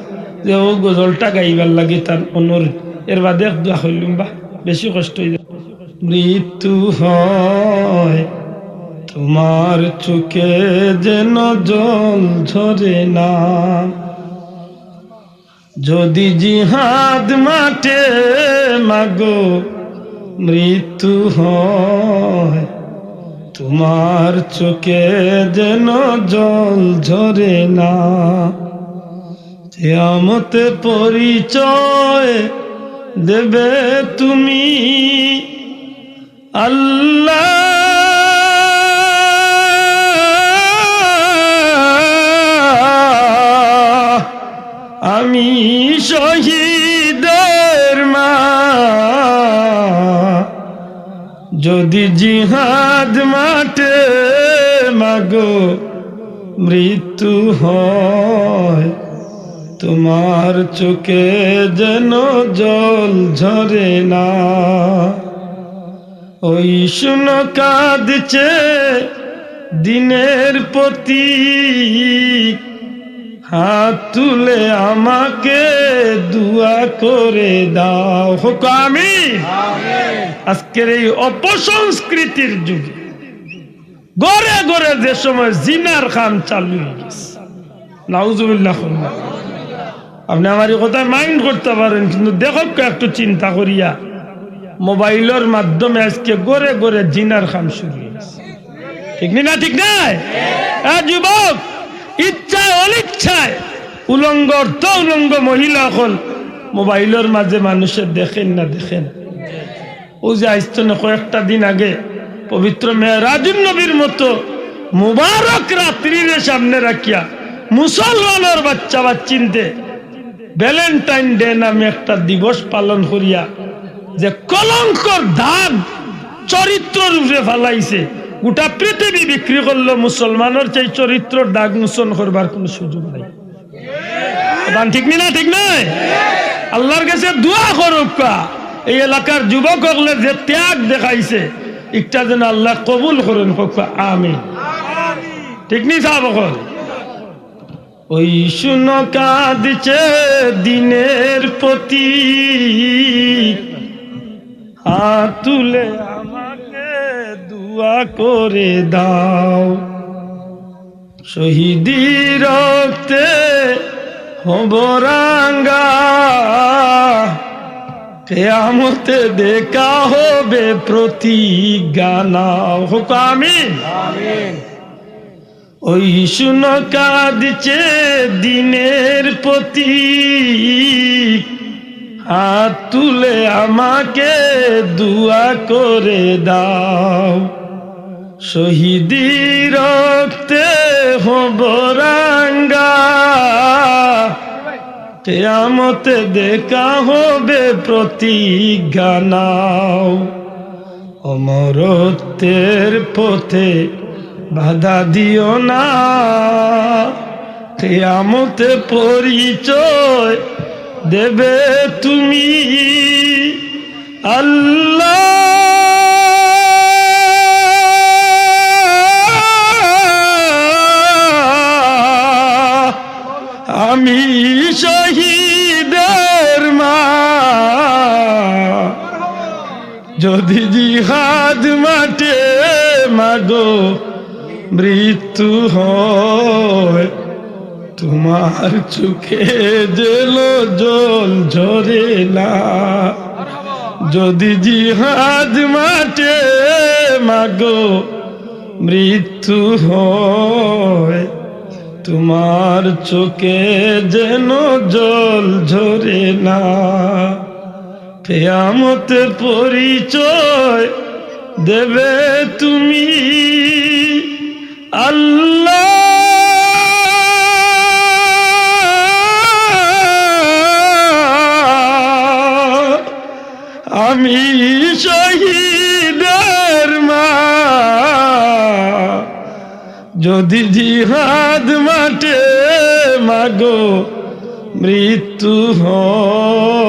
যে অউ গজলটা গাইবার লাগি তান অনুরোধ। এর বাদে এক দোয়া কইলুম বা, বেশি কষ্ট অইযায়। মৃত্যু হয় তোমার চোখে যেন জল ঝরে না, যদি জিহাদ মাঠে মাগো মৃত্যু হয়, তোমার চোখে যেন জল ঝরে না। কিয়ামতে পরিচয় দেবে তুমি, আল্লাহ, আমি শহীদের মা। যদি জিহাদ মাঠে মাগো মৃত্যু হয়, তোমার চোখে যেন জল ঝরে না। ওই শুনো কাঁদছে দিনের প্রতীক, হাত তুলে আমাকে দোয়া করে দাও। কউক্কা আমিন। আজকের এই অপসংস্কৃতির যুগে ঘরে ঘরে যে সময় জিনার কাম চালু অইগেছে, নাউজুবিল্লাহ। আপনে আমার ই কথায় mind করতা পারেন, কিন্তু দেখউক্কা একটু চিন্তা করিয়া, মোবাইলর মাধ্যমে আজকে ঘরে ঘরে জিনার কাম শুরু অইগেছে। ঠিক নি না? ঠিক নায়? এ যুবক, ইচ্ছায় অনিচ্ছায় উলঙ্গ, অর্ধ উলঙ্গ মহিলা অকল মোবাইলর মাঝে মানুষে দেখইন না দেখইন? অউ যে আইজ থনে কয়েকটা দিন আগে পবিত্র মেরাজুন নবীর মতো মুবারক রাত্রিরে সামনে রাখিয়া মুসলমানর বাচ্চা বাচ্চিন্তে Valentine Day নামে একটা দিবস পালন করিয়া যে কলঙ্কর দাগ চরিত্রর উপরে ফালাইছে, গোটা পৃথিবী বিক্রি করলো, মুসলমানর চেয়ে চরিত্রর দাগ মোচন করবার কোনো সুযোগ নাই। কথা ঠিক নি না? ঠিক নায়? আল্লাহর গেছে দোয়া করউক্কা, এই এলাকার যুবক অকলে যে ত্যাগ দেখাইছে, ইটা যেন আল্লায় কবুল করইন, কউক্কা আমিন। ঠিক নি সাব অকল? ওই শুনো কাঁদছে দিনের প্রতি, হাত তুলে আমাকে দোয়া করে দাও। শহীদি রক্তে হব রাঙ্গা, কেয়ামতে দেখা হবে প্রতিজ্ঞা নাও। কউক্কা আমিন। আমিন। ওই শুনো কাঁদছে দিনের প্রতি, হাত তুলে আমাকে দোয়া করে দাও। শহীদি রক্তে হব রাঙ্গা, কেয়ামতে দেখা হবে প্রতিজ্ঞা নাও। অমরত্বের পথে বাধা দিও না, কেয়ামতে পরিচয় দেবে তুমি। আল্লাহ, আমি শহীদের মা, যদি জিহাদ মাঠে মাগো মৃত্যু হয়, তোমার চোখে যেন জল ঝরে না। যদি জিহাদ মাঠে মাগো মৃত্যু হয়, তোমার চোখে যেন জল ঝরে না। কেয়ামতে পরিচয় দেবে তুমি। আল্লাহ, আমি শহীদের মা, যদি জিহাদ মাঠে মাগো মৃত্যু হয়,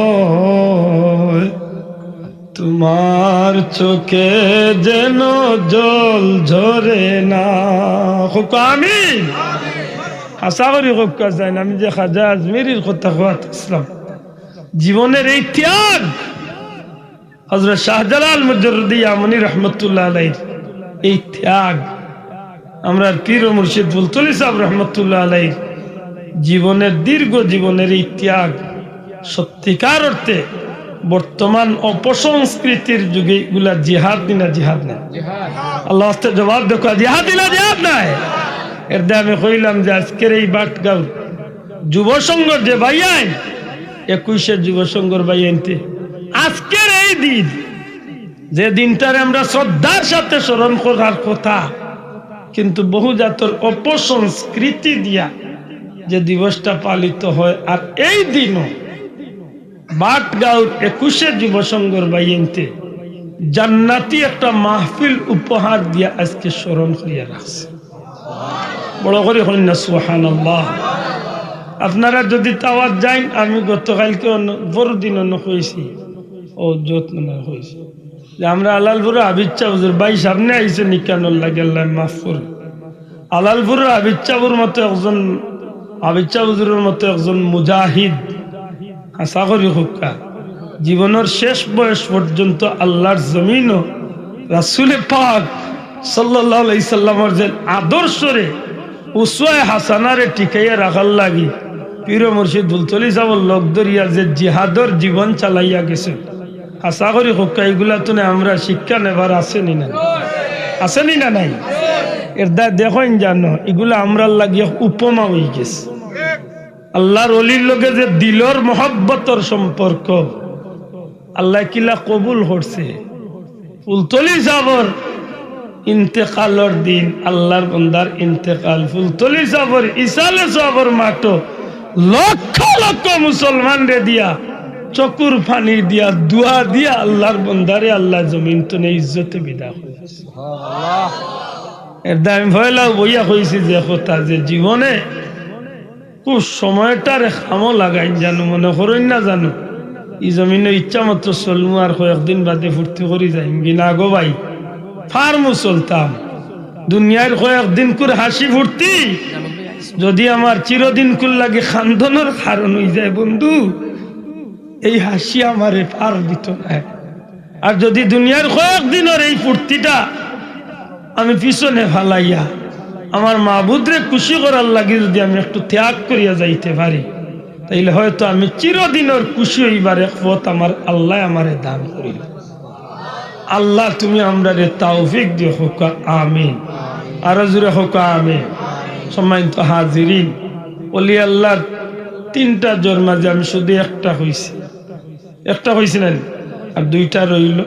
তোমার চোখে যেন জল ঝরে না। কউক্কা আমিন। হাছা করি কউক্কা চাইন, আমি যে খাজা আজমিরির কথা কওয়াত আছলাম, জীবনের এই ত্যাগ, হযরত শাহজালাল মুজাররদে ইয়ামনি রহমতুল্লাহ আলাইহির এই ত্যাগ, আমরার পীর ও মুর্শিদ ফুলতলি সাব রহমতুল্লাহ আলাইহির জীবনের, দীর্ঘ জীবনের এই ত্যাগ, সত্যিকার অর্থে বর্তমান অপসংস্কৃতির যুগে ইগুলা জিহাদ নি না জিহাদ নায়? আল্লার ওয়াস্তে জবাব দেউক্কা, জিহাদ নি না জিহাদ নায়? এরদায় আমি কইলাম যে আজকের এই বাটগাঁওর যুব সংঘর যে ভাইয়াইন, একুশে যুব সংঘর ভাইয়াইন্তে আজকের এই দিন, যে দিনটারে আমরা শ্রদ্ধার সাথে স্মরণ করার কথা, কিন্তু বহু জাতর অপসংস্কৃতি দিয়া যে দিবসটা পালিত হয়, আর এই দিনও বাটগাঁওর একুশে যুব সংঘর ভাইয়াইন্তে জান্নাতি একটা মাহফিল উপহার দিয়া আজকে স্মরণ করিয়া রাখছে। বড় করি কইন না সুবহানাল্লাহ। আপনারা যদি তাওয়াত যাইন, আমি গতকালকে অন্য, পরদিন অন্য কইছি, ও যত মনে হয় কইছি, যে আমরা আলালপুরর আবিচ্ছা হুজুর ভাই সামনে আইছে নিকানোর লাগে, আল্লায় মাফ করুক। আলালপুরর আবিচ্ছাবুর মতো একজন, আবিচ্ছা হুজুরর মতো একজন মুজাহিদ, হাছা করি কউক্কা, জীবনর শেষ বয়স পর্যন্ত আল্লার জমিনো রাসুলে পাক সাল্লাল্লাহু আলাইহি সাল্লামর যে আদর্শরে উসওয়ায়ে হাসানারে টিকাইয়া রাখার লাগি পীর ও মুর্শিদ ফুলতলি সাবর লগ ধরিয়া যে জিহাদর জীবন চালাইয়া গেছে, হাছা করি কউক্কা, ইগুলা তনে আমরা শিক্ষা নেবার আছে নি না? আছে নি না নাই? এরদায় দেখইন জানো, ইগুলা আমরার লাগি এক উপমা অইগেছে। আল্লার অলির লগে যে দিলর মহব্বতর সম্পর্ক, আল্লায় কিলা কবুল করছে। ফুলতলি সাবর ইন্তেকালর দিন, আল্লার বন্দার ইন্তেকাল, ফুলতলি সাবর ইসালে সওয়াবর মাঠো লক্ষ লক্ষ মুসলমানরে দিয়া, চকুর পানি দিয়া, দোয়া দিয়া আল্লার বন্দারে আল্লায় জমিন তনে ইজ্জতে বিদায় করছে। এরদায় আমি পয়লাউ বইয়া কইছি যে কথা, যে জীবনে খুব সময়টারে কামো লাগাইন জানো, মনে করইন না জানো। ই জমিনো ইচ্ছা মতো চলমু, আর কয়েকদিন বাদে ফুর্তি করি যাইমুগি। না গো ভাই, পারমু চলতাম। দুনিয়ার কয়েকদিনকুর হাসি ফুর্তি যুদি আমার চিরদিনকুর লাগি কান্দনর কারণ অইযায় বন্ধু, এই হাসি আমারে পার দিতো নায়। আর যুদি দুনিয়ার কয়েকদিনর এই ফুর্তিটা আমি পিছনে ফালাইয়া আমার মাবুদরে খুশি করার লাগি যুদি আমি একটু ত্যাগ করিয়া যাইতে পারি, তাইলে হয়তো আমি চিরদিনর খুশি অইবার এক পথ আমার আল্লায় আমারে দান করিলা। আল্লাহ, তুমি আমরারে তৌফিক দিও, কউক্কা আমিন। আরো জোরে কউক্কা আমিন। সম্মানিত হাজিরিন, ওলি আল্লাহর তিনটা জোর মাঝে আমি শুধু একটা কইছি, একটা কইছি না নি? আর দুইটা রইল।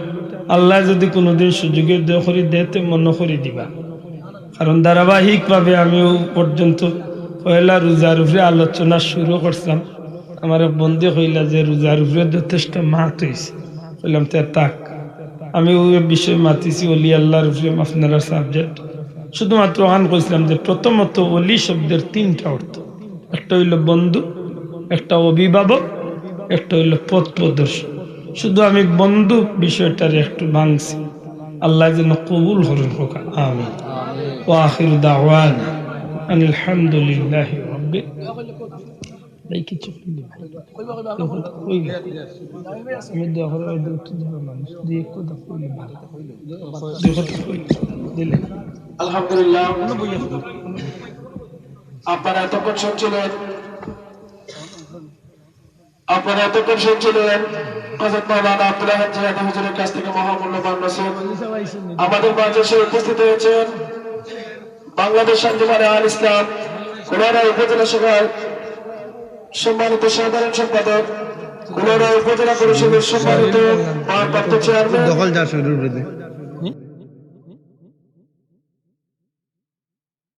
আল্লায় যুদি কুনুদিন সুযোগে দয়া করি দেয়, তে মনো করি দিবা। কারণ ধারাবাহিকভাবে আমি অউ পর্যন্ত পয়লা রোজার উপরে আলোচনা শুরু করছিলাম। আমার এক বন্ধু কইলা যে রোজার উপরে যথেষ্ট মাত অইছে। কইলাম, "তে থাক।" আমি অউ বিষয়ে মাতিছি, ওলি আল্লাহর উপরে আপনারার subject। শুধুমাত্র অখান কইছিলাম যে প্রথমত ওলি শব্দের তিনটা অর্থ। একটা অইল বন্ধু, একটা অভিভাবক, একটা অইল পথ প্রদর্শক। শুধু আমি বন্ধু বিষয়টারে একটু ভাঙছি। আল্লায় যেন কবুল করইন, কউক্কা আমিন। ওয়া আখিরু দাওয়ানা আনিল হামদুলিল্লাহি রাব্বিল। ভাই, কিছু কইলে ভাই। দেখো তো কইলে। আমি দোয়া করে ভাই, দুই তিন জন মানুষ, দুই এক কথা কইলে ভালো। দুই কথা কইলে। দিলে। আলহামদুলিল্লাহ। আপনারা এতক্ষণ শুনছিলেন, আপনারা এতক্ষণ শুনছিলেন হযরত মাওলানা আব্দুল আহাদ জিহাদী হুজুরের কাছ থেকে মহামূল্যবান নসিহত। আমাদের মাঝে এসে উপস্থিত হয়েছেন বাংলাদেশ আঞ্জুমানে আল ইসলাম কুলাউড়া উপজেলা শাখার সম্মানিত সাধারণ সম্পাদক, কুলাউড়া উপজেলা পরিষদের সম্মানিত ভারপ্রাপ্ত চেয়ারম্যান, দখল যা শুরু করে দে।